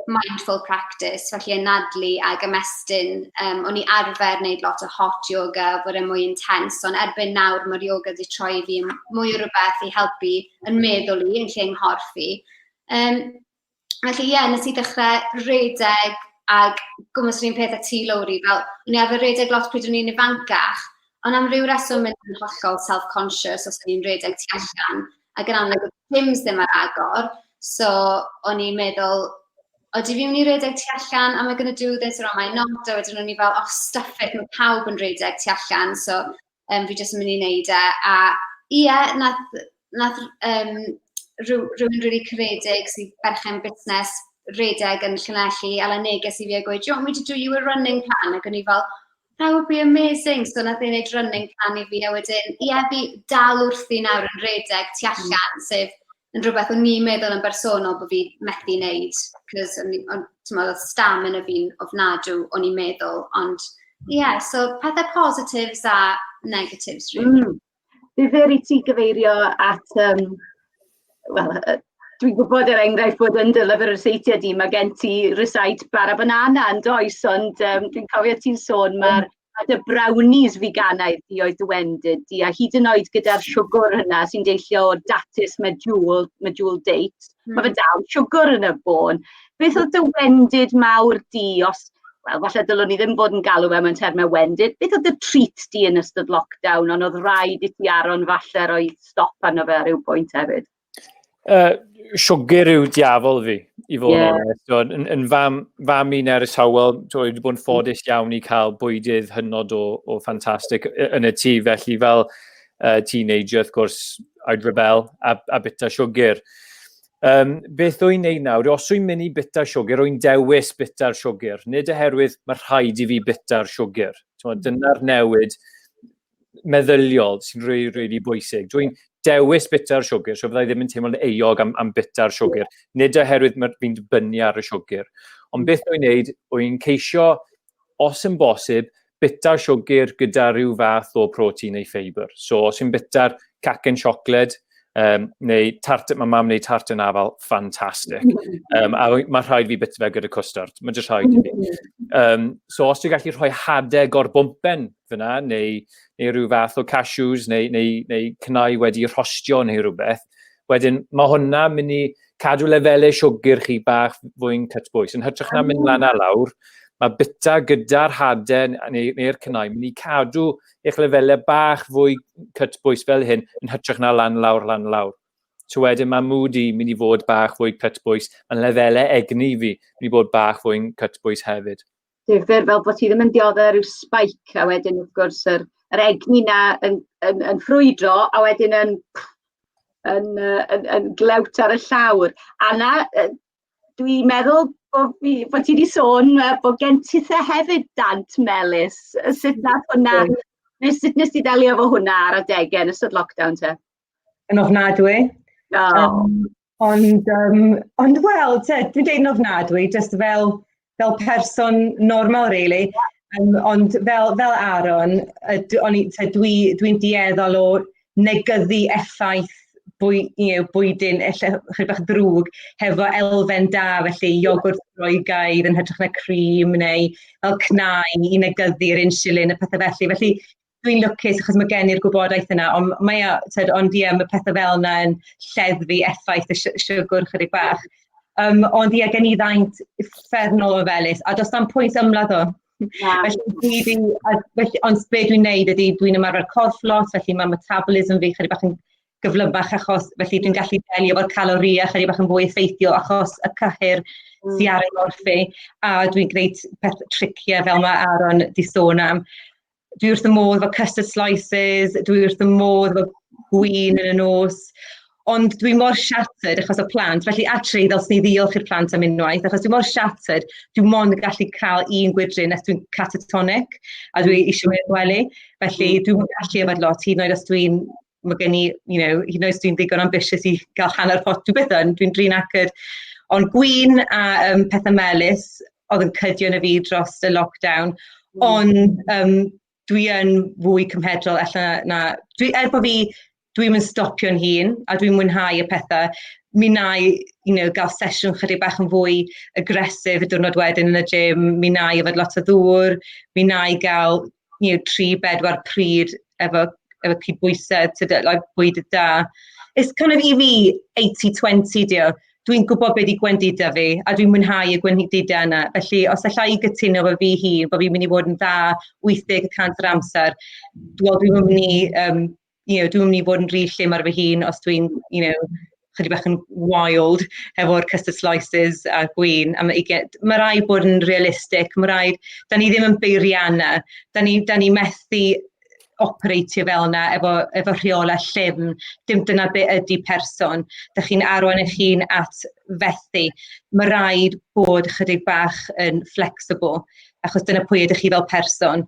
mindful practice, felly anadlu ag ymestyn. O'n i arfer wneud lot o hot yoga, bod e'n mwy intense, ond erbyn nawr mae'r yoga di troi fi yn mwy o rhywbeth i helpu yn meddwl i, yn lle nghorff i. Felly ie, yeah, nes i ddechrau redeg ag gwmws yr un peth â ti, Lowri, fel o'n i arfer redeg lot pryd o'n i'n ifancach, ond am ryw reswm mynd yn hollol self-conscious os o'n i'n redeg tu allan, ac yn amlwg oedd gyms ddim ar agor, so o'n i'n meddwl, odi fi'n mynd i redeg tu allan, am I gonna do this or am I not? A wedyn o'n i fel, oh, stuff it, mae pawb yn redeg tu allan, so fi jyst yn mynd i wneud e. A ie, yeah, nath rhywun really caredig sy'n berchen busnes redeg yn Llanelli, ala neges i fi a gweud, "Do you want me to do you a running plan?" Ac o'n i fel, "That would be amazing." So nath ei wneud running plan i fi, a wedyn, ie, yeah, fi dal wrthi nawr yn redeg tu allan, sef yn rhywbeth o'n i'n meddwl yn bersonol bod fi methu wneud, cos oedd stamina fi'n ofnadw o'n i'n meddwl, ond ie, yeah, so pethau positives a negatives, really. Difyr i ti gyfeirio at, wel, dwi'n gwybod er enghraifft bod yn dy lyfr ryseitiau di, mae gen ti rysait bara banana yn does, ond dwi'n cofio ti'n sôn mae'r ma dy brownies figanaidd di oedd dy wendid di, a hyd yn oed gyda'r siwgr hynna sy'n deillio o datus medjool, medjool dates, mae fe dal siwgr yn y bôn. Beth oedd dy wendid mawr di, os, wel, falle dylwn ni ddim bod yn galw fe mewn termau wendid, beth oedd dy treat di yn ystod lockdown, ond oedd rhaid i ti Aaron falle roi stop arno fe ar ryw bwynt hefyd? Siwgr yw diafol fi, i fod yn onest. So, yn fam i'n Nerys Howell, so, wedi bod yn ffodus iawn i cael bwydydd hynod o ffantastig yn y tŷ, felly fel teenager, wrth gwrs, I'd rebel a bita siwgr. Beth wy'n neud nawr, os wy'n mynd i bita siwgr, wy'n dewis bita'r siwgr, nid oherwydd mae rhaid i fi bita'r siwgr. Dyna'r newid meddyliol sy'n really, really bwysig. Dwi'n dewis bita'r siwgr, so fyddai ddim yn teimlo'n euog am bita'r siwgr. Nid oherwydd fi'n dibynnu ar y siwgr. Ond beth dwi'n neud, wy'n ceisio, os yn bosib, bita'r siwgr gyda rhyw fath o protein neu ffeibr. So, os yw'n bita'r cacen siocled, neu tart, mae mam neu tart yn afal, ffantastig. A mae rhaid fi bita fe gyda cwstard, mae jyst rhaid i fi. So os ti'n gallu rhoi hadeg o'r bwmpen fyna, neu rhyw fath o cashews, neu cnau wedi rhostio neu rhywbeth, wedyn mae hwnna mynd i cadw lefelau siwgr chi bach fwy'n cytbwys. Yn hytrach na mynd lan a lawr, mae bita gyda'r hadau neu'r cnau mynd i cadw eich lefelau bach fwy cytbwys fel hyn yn hytrach na lan lawr, lan lawr. So wedyn mae mood i mynd i fod bach fwy cytbwys, mae'n lefelau egni fi mynd i bod bach fwy'n cytbwys hefyd. Difyr, fel bod ti ddim yn dioddef rhyw spike a wedyn wrth gwrs yr egni na yn ffrwydro a wedyn yn glewt ar y llawr. Anna, dwi'n meddwl bod ti wedi sôn bod gen tithe hefyd dant melys. Sut nath hwnna, neu sut nes ti ddelio efo hwnna ar adegau yn ystod lockdown te? Yn ofnadwy. Oh. Ond wel, te, dwi'n deud yn ofnadwy, just fel person normal, really. Ond fel Aaron, dwi'n dueddol o negyddu effaith bwydyn ella chydig bach ddrwg hefo elfen da, felly iogwrt Groegaidd yn hytrach na cream neu fel cnau i negyddu'r insulin a pethau felly. Felly dwi'n lwcus achos mae gen i'r gwybodaeth yna, ond mae o, tyd, ond ie, mae pethau fel yna yn lleddfu effaith y siwgr chydig bach. Ond ie, gen i ddaint uffernol o felys, a does na'm pwynt ymladd o. Felly, ond be dwi'n neud ydy dwi'n ymarfer corff lot, felly mae metabolism fi chydig bach yn gyflymach achos felly dwi'n gallu delio efo'r caloria chydig bach yn fwy effeithiol achos y cyhyr sy ar ei gorff fi, a dwi'n gwneud peth triciau fel mae Aaron di sôn am. Dwi wrth y modd efo custard slices, dwi wrth y modd efo gwin yn y nos, ond dwi mor shattered achos o plant, felly actually ddylswn i ddiolch i'r plant am unwaith, achos dwi mor shattered, dwi mond yn gallu cael un gwydryn nes dwi'n catatonic, a dwi eisiau mynd gwely, felly dwi'n gallu yfed lot, hyd yn oed os dwi'n, mae gen i, you know, hyd yn oed os dwi'n ddigon ambitious i gael hanner pot, dwi byth yn, dwi'n drin acyd. Ond gwin a pethau melys oedd yn cydio yn y fi dros y lockdown, ond dwi yn fwy cymhedrol ella na, dwi, er bod fi, dwi'm yn stopio'n hun a dwi'n mwynhau y pethau, mi wna i, gael sesiwn chydig bach yn fwy aggressive y diwrnod wedyn yn y gym, mi wna i yfed lot o ddŵr, mi wna i gael, 3-4 pryd efo cydbwysedd, like, bwyd da. It's kind of i fi 80-20 dio. Dwi'n gwybod beth i gwendidau fi, a dwi'n mwynhau y gwendidau yna. Felly, os alla i gytuno efo fi hun, bod fi'n mynd i fod yn dda 80% o'r amser, dwi'n mynd i, dwi'n mynd i fod yn rhy llym ar fy hun os dwi'n, chydig bach yn wild efo'r custard slices a gwin. A mae rhaid bod yn realistig, mae rhaid, da ni ddim yn beiriannau, da ni methu operatio fel yna efo rheolau llyfn. Dim dyna be ydy person. Da chi'n arwain eich hun at fethu. Mae rhaid bod chydig bach yn flexible, achos dyna pwy ydych chi fel person.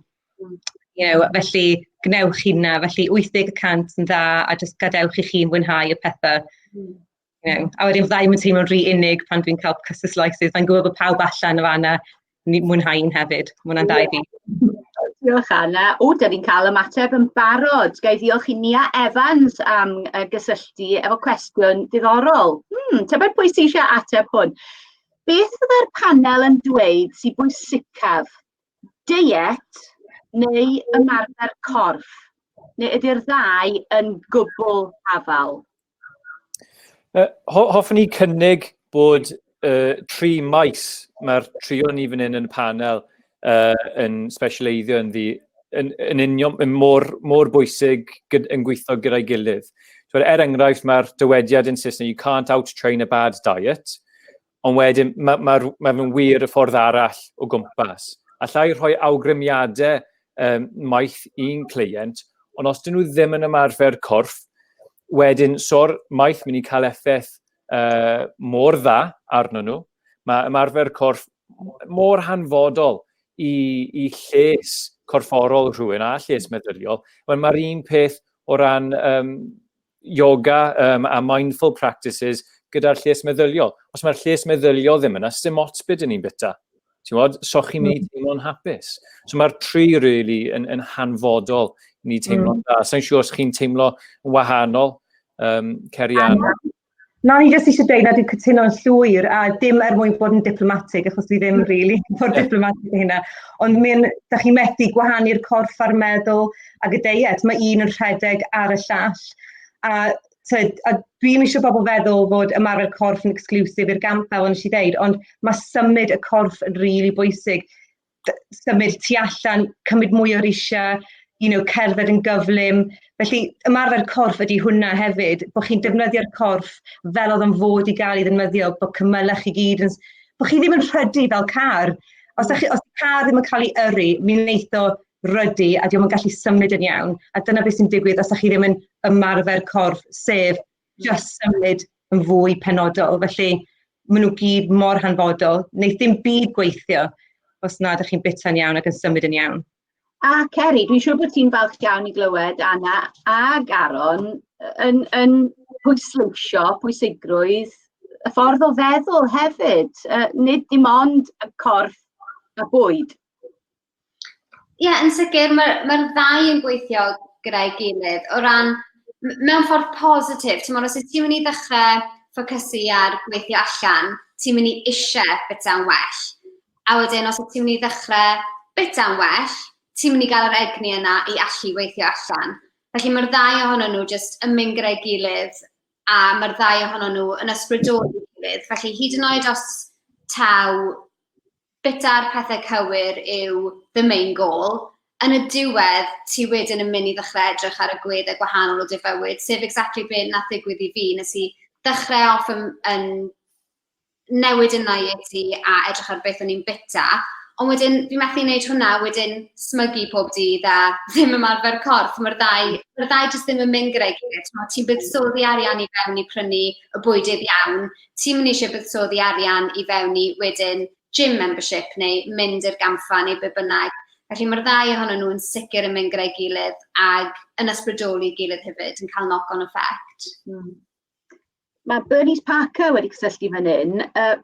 Felly gnewch hynna, felly 80% yn dda a jyst gadewch i chi'n fwynhau y pethau. A wedyn fydda i'm yn teimlo'n rhy unig pan dwi'n cael custard slices. Mae'n gwybod bod pawb allan o fanna mwynhau un hefyd. Mae hwnna'n da i fi. Diolch, Anna. O, da ni'n cael ymateb yn barod. Ga i ddiolch i Nia Evans am gysylltu efo cwestiwn diddorol. Tybed pwy sy'n eisiau ateb hwn? Beth fydde'r panel yn dweud sy'n bwysicaf? Deiet neu ymarfer corff? Neu ydy'r ddau yn gwbl hafal? Hoffwn i cynnig bod tri maes mae'r trio ni fan hyn yn y panel yn specialeiddio ynddi yn union, yn mor, mor bwysig gyd, yn gweithio gyda'i gilydd. So, er enghraifft, mae'r dywediad yn Saesneg, you can't out-train a bad diet, ond wedyn mae ma, ma fe'n wir y ffordd arall o gwmpas. Allai rhoi awgrymiadau maeth i'n cleient, ond os dyn nhw ddim yn ymarfer corff, wedyn so'r maeth mynd i cael effaith mor dda arno nhw. Mae ymarfer corff mor hanfodol i lles corfforol rhywun a lles meddyliol. Wel, mae'r un peth o ran yoga a mindful practices gyda'r lles meddyliol. Os mae'r lles meddyliol ddim yna, sdim ots beth dyn ni'n byta. Ti'n gwybod, so chi'n mynd i teimlo'n hapus. So mae'r tri really yn hanfodol i ni teimlo'n dda. Sa'n siŵr os chi'n teimlo yn wahanol, Ceri Ann. Na, ni jyst eisiau dweud na dwi'n cytuno'n llwyr, a dim er mwyn bod yn diplomatig, achos dwi ddim really mor diplomatig â hynna, ond mae'n, da chi'n methu gwahanu'r corff a'r meddwl ag y deiet, mae un yn rhedeg ar y llall, a, tyd, a dwi'm eisiau bobl feddwl fod ymarfer corff yn exclusive i'r gamp fel nes i ddeud, ond mae symud y corff yn rili bwysig. Symud tu allan, cymryd mwy o risiau, cerdded yn gyflym. Felly ymarfer corff ydy hwnna hefyd, bod chi'n defnyddio'r corff fel oedd o'n fod i gael ei ddefnyddio, bod cymylau chi gyd yn... bod chi ddim yn rhydu fel car. Os car ddim yn cael ei yrru, mi wneith o rydu a dio'm yn gallu symud yn iawn. A dyna beth sy'n digwydd os ydych chi ddim yn ymarfer corff, sef just symud yn fwy penodol. Felly maen nhw gyd mor hanfodol. Wneith dim byd gweithio os nad ydych chi'n bita'n iawn ac yn symud yn iawn. A Ceri, dwi'n siŵr bod ti'n falch iawn i glywed Anna ag Aaron yn pwysleisio pwysigrwydd y ffordd o feddwl hefyd, nid dim ond y corff a bwyd. Ie, yeah, yn sicr, mae'r ddau yn gweithio gyda'i gilydd. O ran, mewn ffordd positif, ti'n meddwl, os ti'n mynd i ddechrau ffocysu ar gweithio allan, ti'n mynd i eisiau bita'n well. A wedyn, os ti'n mynd i ddechrau bita'n well, ti'n mynd i gael yr egni yna i allu weithio allan. Felly mae'r ddau ohonyn nhw jyst yn mynd gyda'i gilydd a mae'r ddau ohonyn nhw yn ysbrydoli gilydd. Felly hyd yn oed os taw bita'r pethau cywir yw the main goal, yn y diwedd ti wedyn yn mynd i ddechrau edrych ar y gweddau gwahanol o dy fywyd, sef exactly be nath ddigwydd i fi. Nes i ddechrau off yn newid yn diet i a edrych ar beth o'n i'n bita, ond wedyn fi methu wneud hwnna, wedyn smygu pob dydd a ddim ymarfer corff. Mae'r ddau jyst ddim yn mynd gyda'i gilydd. Ti'n buddsoddi arian i fewn i prynu y bwydydd iawn, ti'n mynd eisiau buddsoddi arian i fewn i wedyn gym membership neu mynd i'r gampfa neu be bynnag. Felly mae'r ddau ohonyn nhw yn sicr yn mynd gyda'i gilydd ag yn ysbrydoli gilydd hefyd, yn cael knock-on effect. Mae Bernice Parker wedi cysylltu fan hyn.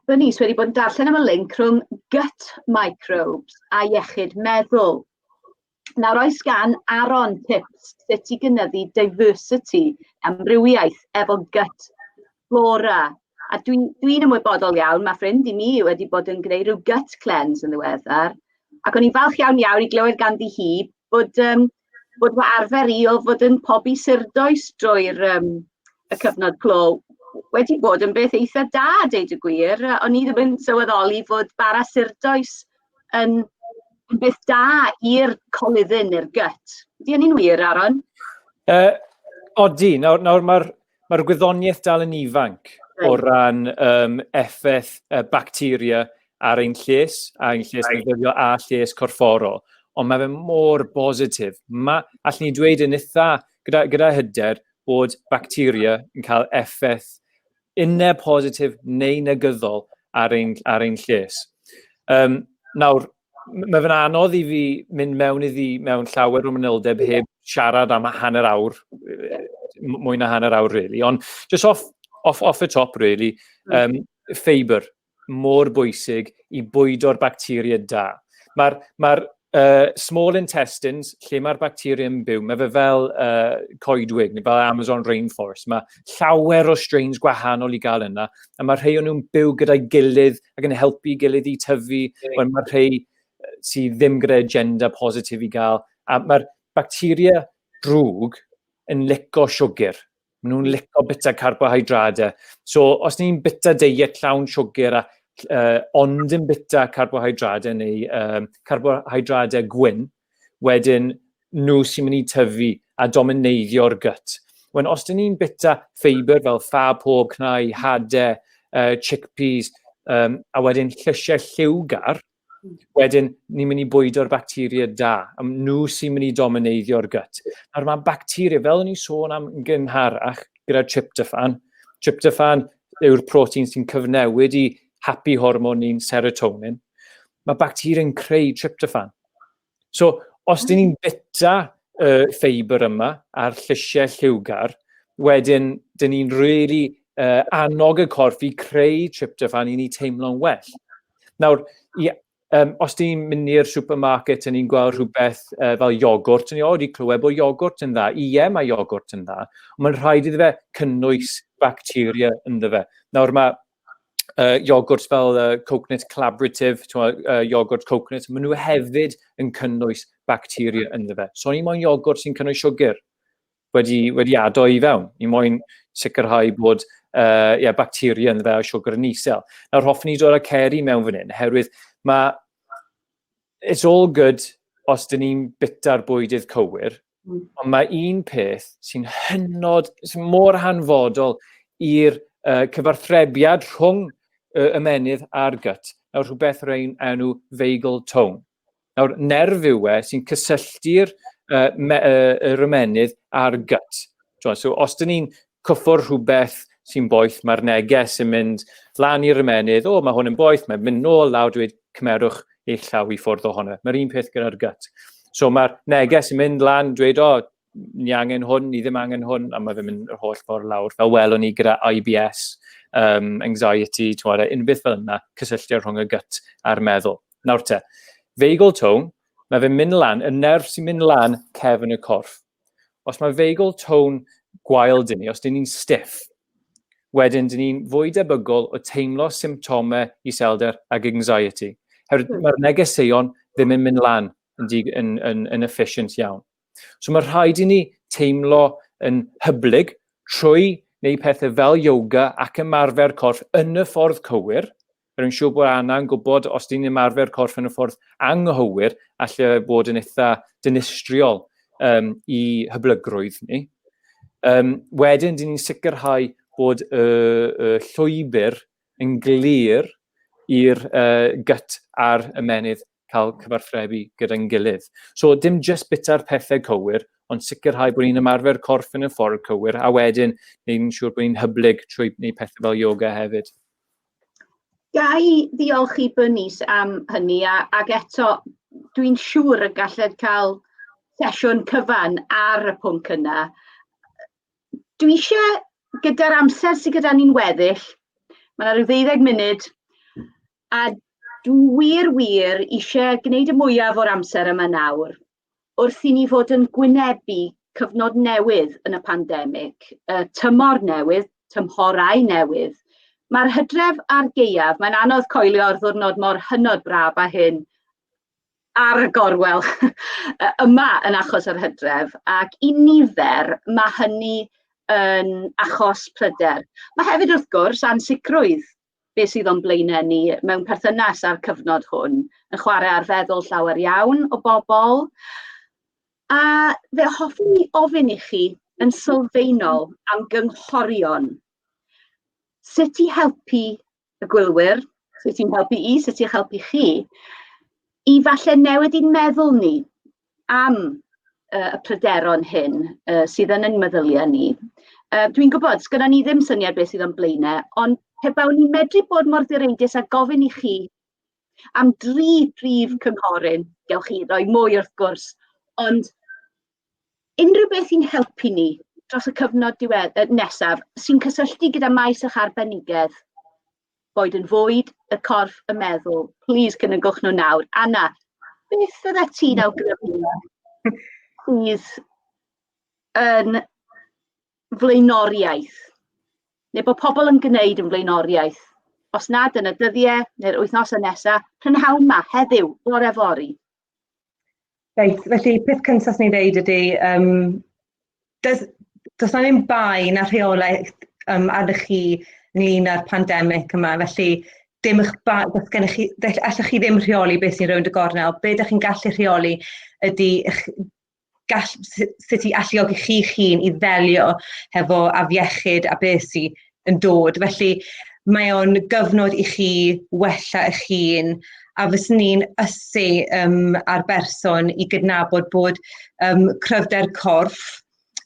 Bernice wedi bod yn darllen am y link rhwng gut microbes a iechyd meddwl. Nawr oes gan Aaron tips sut i gynyddu diversity, amrywiaeth efo gut flora. A dwi ymwybodol iawn, mae ffrind i mi wedi bod yn gwneud rhyw gut cleanse yn ddiweddar. Ac o'n i'n falch iawn iawn i glywed ganddi hi bod fy arfer i o fod yn pobi surdoes drwy'r y cyfnod clo wedi bod yn beth eitha da, deud y gwir. O'n i ddim yn sylweddoli fod bara surdoes yn beth da i'r coluddyn, i'r gut. Ydy hynny'n wir, Aaron? Odi, nawr mae'r gwyddoniaeth dal yn ifanc o ran effaith bacteria ar ein lles, a ein lles meddyliol a lles corfforol. Ond mae fe mor bositif. Allwn ni dweud yn eitha gyda hyder bod bacteria yn cael effaith unau positif neu negyddol ar ein lles. Nawr, mae fe'n anodd i fi mynd mewn iddi mewn llawer o manyldeb heb siarad am hanner awr, mwy na hanner awr, really. Ond just off the top, really, ffeibr, mor bwysig i bwydo'r bacteria da. Mae'r ma Small intestines, lle mae'r bacteria yn byw, mae fe fel coedwig, neu fel Amazon rainforest. Mae llawer o strains gwahanol i gael yna, a mae rhai o'n nhw'n byw gyda'i gilydd ac yn helpu gilydd i tyfu, yeah. Mae rhai sydd ddim gyda agenda positif i gael. A mae'r bacteria drwg yn lico siwgr. Maen nhw'n lico bita carbohydradau. So, os ni'n bita deiet llawn siwgr a ond yn bita carbohydradau neu carbohydradau gwyn, wedyn nhw sy'n mynd i tyfu a domineiddio'r gut. Wedyn, os dyn ni'n bita ffeibr fel ffa pob, cnau, hadau, chickpeas, a wedyn llysiau lliwgar, wedyn ni'n mynd i bwydo'r bacteria da. A nhw sy'n mynd i domineiddio'r gut. Nawr mae bacteria, fel o'n i sôn am yn gynharach gyda tryptophan, tryptophan yw'r protein sy'n cyfnewid i happy hormone ni'n serotonin. Mae bacteria yn creu tryptophan. So, os dyn ni'n bita y ffeibr yma a'r llysiau lliwgar, wedyn dyn ni'n really annog y corff i creu tryptophan i ni teimlo'n well. Nawr, i, os dyn ni'n mynd i'r supermarket a ni'n gweld rhywbeth fel iogwrt, ni wedi clywed bod iogwrt yn dda. Ie, mae iogwrt yn dda, ond mae'n rhaid iddo fe cynnwys bacteria ynddo fe. Nawr, mae iogwrt fel Coconut Collaborative, iogwrt coconut, maen nhw hefyd yn cynnwys bacteria ynddo fe. So ni moyn iogwrt sy'n cynnwys siwgr wedi ado i fewn. Ni moyn sicrhau bod yeah, bacteria ynddo fe a siwgr yn isel. Nawr hoffwn i dod â Ceri mewn fan hyn, herwydd mae it's all good os dyn ni'n bita'r bwydydd cywir, ond mae un peth sy'n hynod, sy'n mor hanfodol i'r cyfarthrebiad rhwng y ymennydd a'r gut. Nawr, rhywbeth o'r enw vagal tone. Nawr, nerf yw e sy'n cysylltu'r yr ymennydd a'r gut. So, os dyn ni'n cyffwrdd rhywbeth sy'n boeth, mae'r neges yn mynd lan i'r ymennydd, o, mae hwn yn boeth, mae'n mynd nôl lawr, dweud, cymerwch eich llaw i ffwrdd ohono. Mae'r un peth gyda'r gut. So mae'r neges yn mynd lan, dweud, o, ni angen hwn, ni ddim angen hwn, a mae fe'n mynd yr holl ffordd lawr. Fel welwn ni gyda IBS, anxiety, ti'n unrhyw beth fel yna, cysylltiad rhwng y gut a'r meddwl. Nawr te, vagal tone, mae fe'n mynd lan, y nerf sy'n mynd lan cefn y corff. Os mae vagal tone gwael dyn ni, os dyn ni'n stiff, wedyn dyn ni'n fwy debygol o teimlo symptomau iselder ag anxiety. Herwydd mae'r negeseuon ddim yn mynd lan yn, yn, yn, yn efficient iawn. So mae rhaid i ni teimlo yn hyblyg trwy wneud pethau fel yoga ac ymarfer corff yn y ffordd cywir. Rwy'n siŵr bod Anna yn gwybod os dyn ni'n ymarfer corff yn y ffordd anghywir, allai bod yn eitha dinistriol i hyblygrwydd ni. Wedyn, dyn ni'n sicrhau bod y llwybr yn glir i'r gut a'r ymennydd cael cyfarthrebu gyda'n gilydd. So, dim just bita'r pethau cywir, ond sicrhau bod ni'n ymarfer corff yn y ffordd cywir, a wedyn ni'n siŵr bod ni'n hyblyg trwy gwneud pethau fel yoga hefyd. Ga i ddiolch i Bernice am hynny, a, ac eto dwi'n siŵr y galled cael sesiwn cyfan ar y pwnc yna. Dwi eisiau, gyda'r amser sydd gyda ni'n weddill, mae yna rhyw ddeuddeg munud, a dwi wir, wir eisiau gwneud y mwyaf o'r amser yma nawr, wrth i ni fod yn gwynebu cyfnod newydd yn y pandemig, y tymor newydd, tymhorau newydd. Mae'r hydref a'r gaeaf, mae'n anodd coelio ar ddwrnod mor hynod braf â hyn ar y gorwel yma yn achos yr hydref, ac i nifer mae hynny yn achos pryder. Mae hefyd wrth gwrs ansicrwydd beth sydd o'n blaenau ni mewn perthynas â'r cyfnod hwn, yn chwarae ar feddwl llawer iawn o bobl. A fe hoffwn i ofyn i chi yn sylfaenol am gynghorion. Sut i helpu y gwylwyr, sut i'n helpu i, sut i'ch helpu chi, i falle newid i'n meddwl ni am y pryderon hyn sydd yn ein meddyliau ni. Dwi'n gwybod, sgynna ni ddim syniad beth sydd o'n blaenau, ond pe bawn ni'n medru bod mor ddireidus a gofyn i chi am dri prif cynghorydd, gewch chi roi mwy wrth gwrs, ond unrhyw beth i'n helpu ni dros y cyfnod diwedd, nesaf sy'n cysylltu gyda maes eich arbenigedd, boed yn fwyd, y corff, y meddwl, please cynigwch nhw nawr. Anna, Beth fydda ti'n awgrymu sydd yn flaenoriaeth, neu bod pobl yn gwneud yn flaenoriaeth, os nad yn y dyddiau neu'r wythnosau nesaf, prynhawn ma, heddiw, bore fory? Reit, felly peth cyntaf sy'n ei ddeud ydy, um, does, does na ddim bai na rheolaeth um, arnych chi ynglyn â'r pandemig yma, felly dim eich ba, does gennych chi, allwch chi ddim rheoli beth sy'n rownd y gornel. Be ydych chi'n gallu rheoli ydy eich gall, sut i alluogi chi'ch hun i ddelio hefo afiechyd a beth sy'n yn dod. Felly mae o'n gyfnod i chi wella eich hun a fyswn i'n ysu um, ar berson i gydnabod bod um, cryfder corff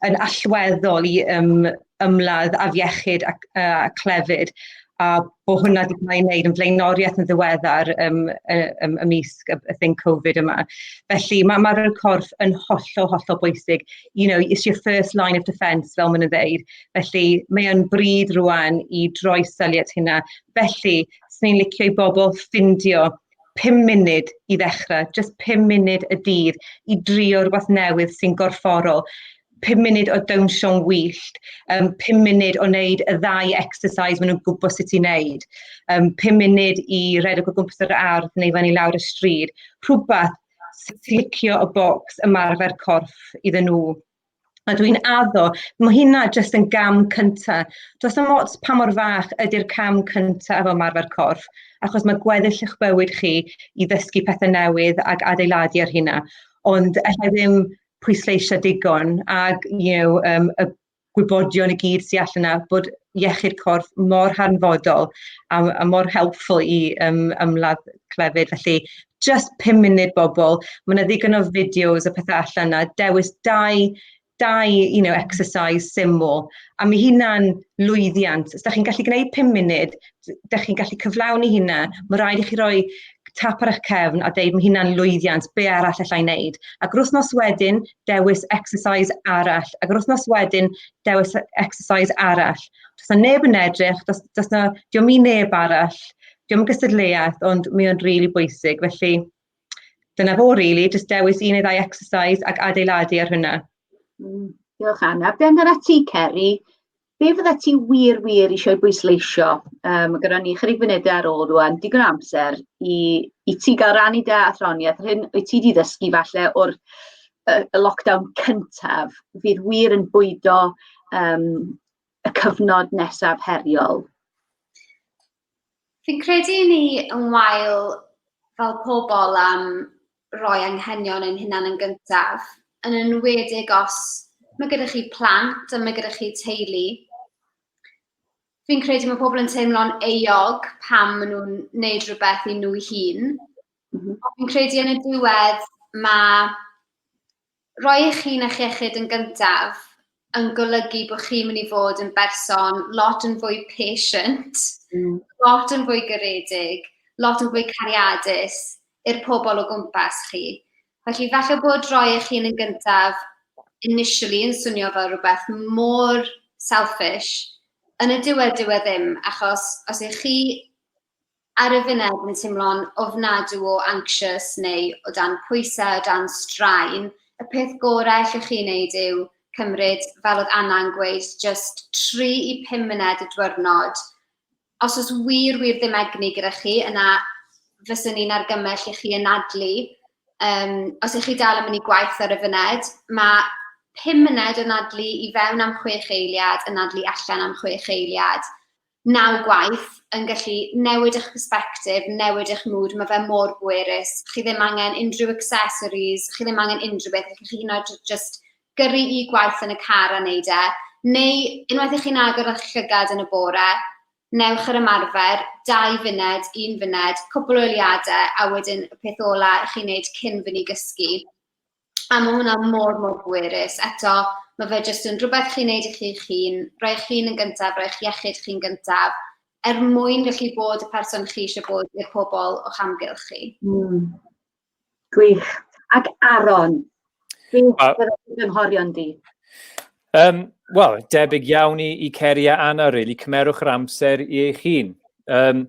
yn allweddol i um, ymladd afiechyd ac, uh, clefyd a bod hwnna wedi cael ei wneud yn flaenoriaeth yn ddiweddar um, um, ymysg y, y thing Covid yma. Felly mae ymarfer corff yn hollol, hollol bwysig. You know, it's your first line of defence, fel maen nhw'n dweud. Felly mae o'n bryd rwan i droi syliad hynna. Felly, swn i'n licio i bobl ffindio 5 munud i ddechrau, just 5 munud y dydd i drio rhywbeth newydd sy'n gorfforol. 5 munud o dawnsio'n wyllt, um, 5 munud o wneud y ddau exercise maen nhw'n gwybod sut i wneud, um, 5 munud i redeg o gwmpas yr ardd neu fyny lawr y stryd. Rhywbeth sy'n ticio y bocs ymarfer corff iddyn nhw. A dwi'n addo, mae hynna jyst yn gam cynta. Does dim ots pa mor fach ydy'r cam cynta efo ymarfer corff, achos mae gweddill eich bywyd chi i ddysgu pethau newydd ac adeiladu ar hynna. Ond allai ddim pwysleisio digon ac you know, um, y gwybodion i gyd sy'n allan yna bod iechyd corff mor hanfodol a, a mor helpful i um, ymladd clefyd. Felly, just 5 munud bobl, mae yna ddigon o fideos a pethau allan yna, dewis dau, dau you know, exercise syml, a mae hynna'n lwyddiant. Os da chi'n gallu gwneud 5 munud, da chi'n gallu cyflawni hynna, mae rhaid i chi roi tap ar eich cefn a deud mae hynna'n lwyddiant, be arall allai wneud? Ac yr wythnos wedyn, dewis exercise arall. Ac yr wythnos wedyn, dewis exercise arall. Does na neb yn edrych, does, does na, diolch i neb arall, diolch yn gystadleuaeth, ond mae o'n rili really bwysig. Felly, dyna fo, really, just dewis un neu ddau exercise ac adeiladu ar hynna. Diolch, Anna. Be amdana ti, Ceri? Be fydda ti wir, wir eisiau bwysleisio? Um, mae gyda ni chydig funudau ar ôl rwan, digon o amser i, i ti gael rannu dy athroniaeth, yr hyn wyt ti wedi ddysgu falle o'r y, y lockdown cyntaf, fydd wir yn bwydo um, y cyfnod nesaf heriol. Fi'n credu ni yn wael fel pobl am roi anghenion ein hunain yn gyntaf, yn enwedig os mae gyda chi plant a mae gyda chi teulu. Fi'n credu mae pobl yn teimlo'n euog pam maen nhw'n gwneud rhywbeth i nhw'u hun. Ond fi'n credu yn y diwedd mae rhoi eich hun a'ch iechyd yn gyntaf yn golygu bod chi'n mynd i fod yn berson lot yn fwy patient, lot yn fwy garedig, lot yn fwy cariadus i'r pobl o gwmpas chi. Felly falle bod rhoi eich hun yn gyntaf initially yn swnio fel rhywbeth mor selfish, yn y diwedd dyw e ddim, achos os ych chi ar y funud yn teimlo'n ofnadw o anxious neu o dan pwysau, o dan straen, y peth gorau allwch chi wneud yw cymryd, fel oedd Anna'n gweud, just 3 i 5 munud y diwrnod. Os oes wir, wir ddim egni gyda chi, yna fyswn i'n argymell i chi anadlu. Um, os ych chi dal yn mynd i gwaith ar y funud, mae 5 munud o anadlu i fewn am 6 eiliad, anadlu allan am 6 eiliad, naw gwaith yn gallu newid eich perspective, newid eich mood, mae fe mor bwerus. Chi ddim angen unrhyw accessories, chi ddim angen unrhyw beth, chi hyd yn oed just gyrru i gwaith yn y car a wneud e. Neu unwaith i chi'n agor eich llygad yn y bore, newch yr ymarfer, 2 funed, 1 funed, cwpl o eiliadau, a wedyn y peth ola i chi'n wneud cyn fynd i gysgu. A mae hwnna mor, mor bwerus. Eto, mae fe jyst yn rhywbeth chi'n neud i chi'ch hun, rhoi eich hun yn gyntaf, rhoi eich iechyd chi'n gyntaf, er mwyn gallu bod y person chi eisiau bod i'r pobl o'ch amgylch chi. Gwych. Ac Aaron, beth fydd dy gynghorion di? Um, Wel, debyg iawn i, i Ceri a Anna, really. Cymerwch yr amser i eich hun. Um,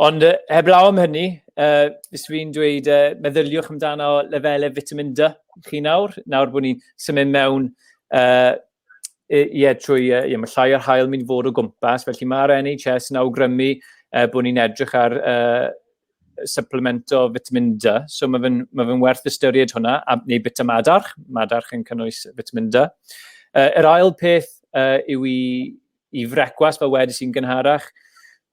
ond heblaw am hynny, Fes fi'n dweud, meddyliwch amdano lefelau vitamin D chi nawr, nawr bod ni'n symud mewn ie, trwy, ie, mae llai o'r haul mynd i fod o gwmpas, felly mae'r NHS yn awgrymu bod ni'n edrych ar supplemento vitamin D, so mae fe'n ma fe werth ystyried hwnna, a, neu bita madarch, madarch yn cynnwys vitamin D. Yr ail peth yw i, i frecwast, fel wedys i'n gynharach,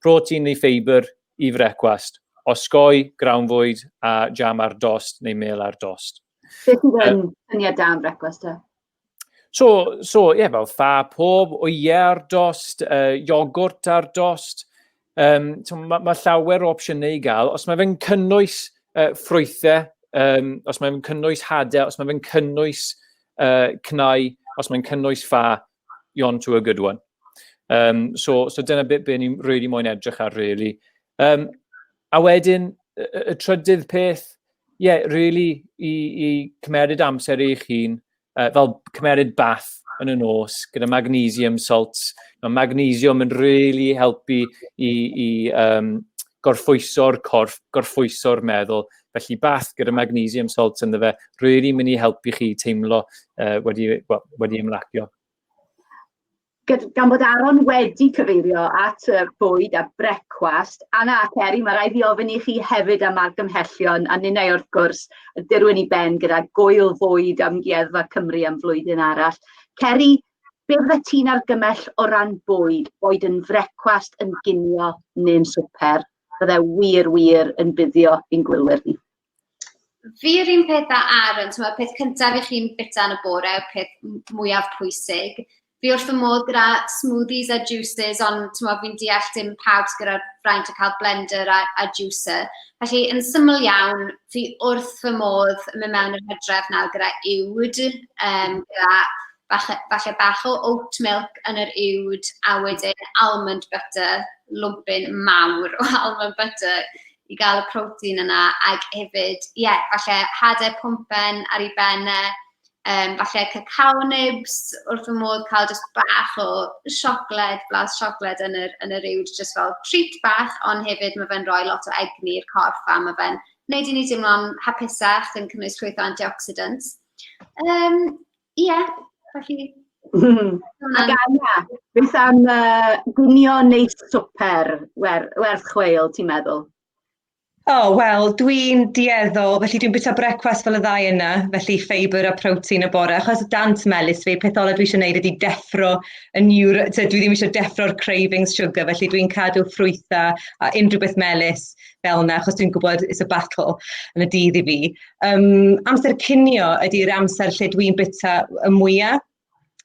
protein neu ffeibr i frecwast. Osgoi grawnfwyd a jam ar dost neu mel ar dost. Beth sydd yn syniad da am brecwast te? So, so ie, yeah, fel ffa pob, wyau ar dost, iogwrt ar dost. So mae ma llawer o opsiynau i gael. Os mae fe'n cynnwys ffrwythau, os mae fe'n cynnwys hadau, os mae fe'n cynnwys cnau, os mae'n cynnwys ffa, you're on to a good one. So, so dyna beth be ni'n really moyn edrych ar, really. A wedyn, y, y trydydd peth, ie, yeah, really, i, i cymeryd amser eich hun, fel cymeryd bath yn y nos gyda magnesium salts. Mae magnesium yn really helpu i, i um, gorffwyso'r corff, gorffwyso'r meddwl. Felly bath gyda magnesium salts ynddo fe, really mynd i helpu chi teimlo wedi, well, wedi ymlacio. Gan bod Aaron wedi cyfeirio at y bwyd a brecwast, Anna a Ceri, mae rhaid i ofyn i chi hefyd am argymhellion, a ninnau wrth gwrs y dirwyn i ben gyda gwyl fwyd Amgueddfa Cymru am flwyddyn arall. Ceri, be fydde ti'n argymell o ran bwyd, boed yn frecwast, yn ginio neu'n swper, fydde wir, wir yn buddio i'n gwylwyr ni? Fi yr un peth â Aaron, y peth cyntaf i chi'n bita yn y bore yw'r peth mwyaf pwysig. Fi wrth fy modd gyda smoothies a juices, ond fi'n deall dim pawb sydd gyda'r fraint o cael blender a, a juicer. Felly, yn syml iawn, fi wrth fy modd yn mynd mewn i'r hydref nawr gyda uwd, gyda falle, falle bach o oat milk yn yr uwd, a wedyn almond butter, lwmpyn mawr o almond butter i gael y protein yna, ac hefyd, ie, yeah, falle hadau pwmpen ar ei ben e, falle cacao nibs, wrth fy modd cael just bach o siocled, blas siocled yn yr, yn yr uwd, just fel treat bach, ond hefyd mae fe'n rhoi lot o egni i'r corff a mae fe'n gwneud i ni deimlo'n hapusach, yn cynnwys llwyth o antioxidants. Ie, yeah, felly... Ac Anna, beth am ginio neu swper wer, werth chweil, ti'n meddwl? O, oh, wel, dwi'n dueddol, felly dwi'n bwyta brecwast fel y ddau yna, felly ffeibr a protein y bore, achos dant melys fi, peth ola dwi eisiau gwneud ydy deffro y neuro, dwi ddim eisiau deffro'r cravings sugar, felly dwi'n cadw ffrwythau a unrhyw beth melys fel yna, achos dwi'n gwybod it's a battle yn y dydd i fi. Amser cinio ydy'r amser lle dwi'n bwyta y mwyaf.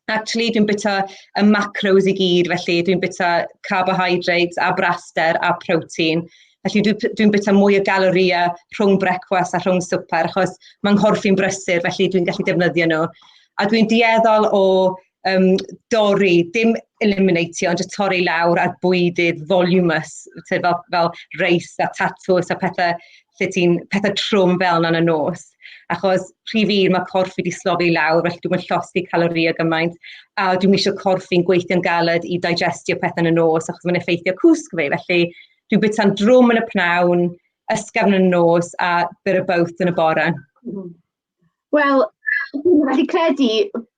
Actually, dwi'n bwyta y macros i gyd, felly dwi'n bwyta carbohydrates a braster a protein. Felly dwi'n dwi bwyta mwy o galoria rhwng brecwast a rhwng swper, achos mae'n nghorff i'n brysur, felly dwi'n gallu defnyddio nhw. A dwi'n dueddol o dorri, dim eliminatio, ond just torri lawr ar bwydydd voluminous, fel, fel reis a tatws a pethau lle ti'n pethau trwm fel yna yn y nos. Achos rhy fyr mae corff fi wedi slofi lawr, felly dwi'n llosgi caloria gymaint, a dwi'n eisiau corff fi'n gweithio'n galed i digestio pethau yn y nos, achos mae'n effeithio cwsg fi. Felly dwi'n bwyta'n drwm yn y pnawn, ysgafn yn y nos, a bit of both yn y bore. Wel, dwi'n gallu credu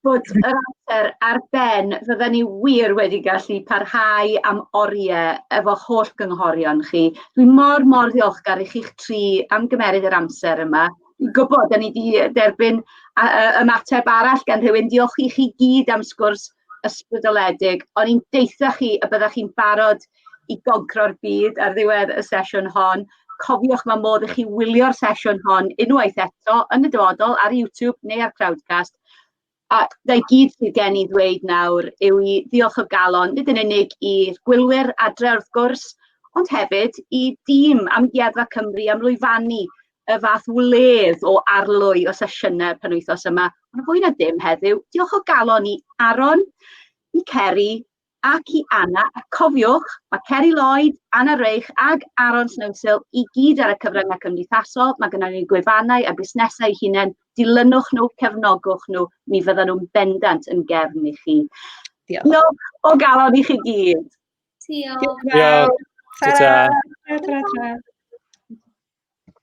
bod yr amser ar ben, fydden ni wir wedi gallu parhau am oriau efo holl gynghorion chi. Dwi mor, mor ddiolchgar i chi'ch tri am gymeryd yr amser yma. Dwi'n gwybod, da ni wedi derbyn ymateb arall gan rhywun. Diolch i chi gyd am sgwrs ysbrydoledig. O'n i'n deutha chi y byddech chi'n barod i goncro'r byd ar ddiwedd y sesiwn hon. Cofiwch, mae modd i chi wylio'r sesiwn hon unwaith eto yn y dyfodol ar YouTube neu ar Crowdcast. A na i gyd sydd gen i ddweud nawr yw i ddiolch o galon, nid yn unig i'r gwylwyr adre wrth gwrs, ond hefyd i dîm Amgueddfa Cymru am lwyfannu y fath wledd o arlwy o sesiynau penwythnos yma. Ond fwy na dim heddiw, diolch o galon i Aaron, i Ceri ac i Anna. A cofiwch, mae Ceri Lloyd, Anna Reich ag Aaron Snowsill i gyd ar y cyfryngau cymdeithasol. Mae gennym ni gwefannau a busnesau eu hunain. Dilynwch nhw, cefnogwch nhw, mi fyddan nhw'n bendant yn gefn i chi. Diolch. Diolch o galon i chi gyd. Diolch. Diolch. Ta-ta. Ta-ta. Ta-ta.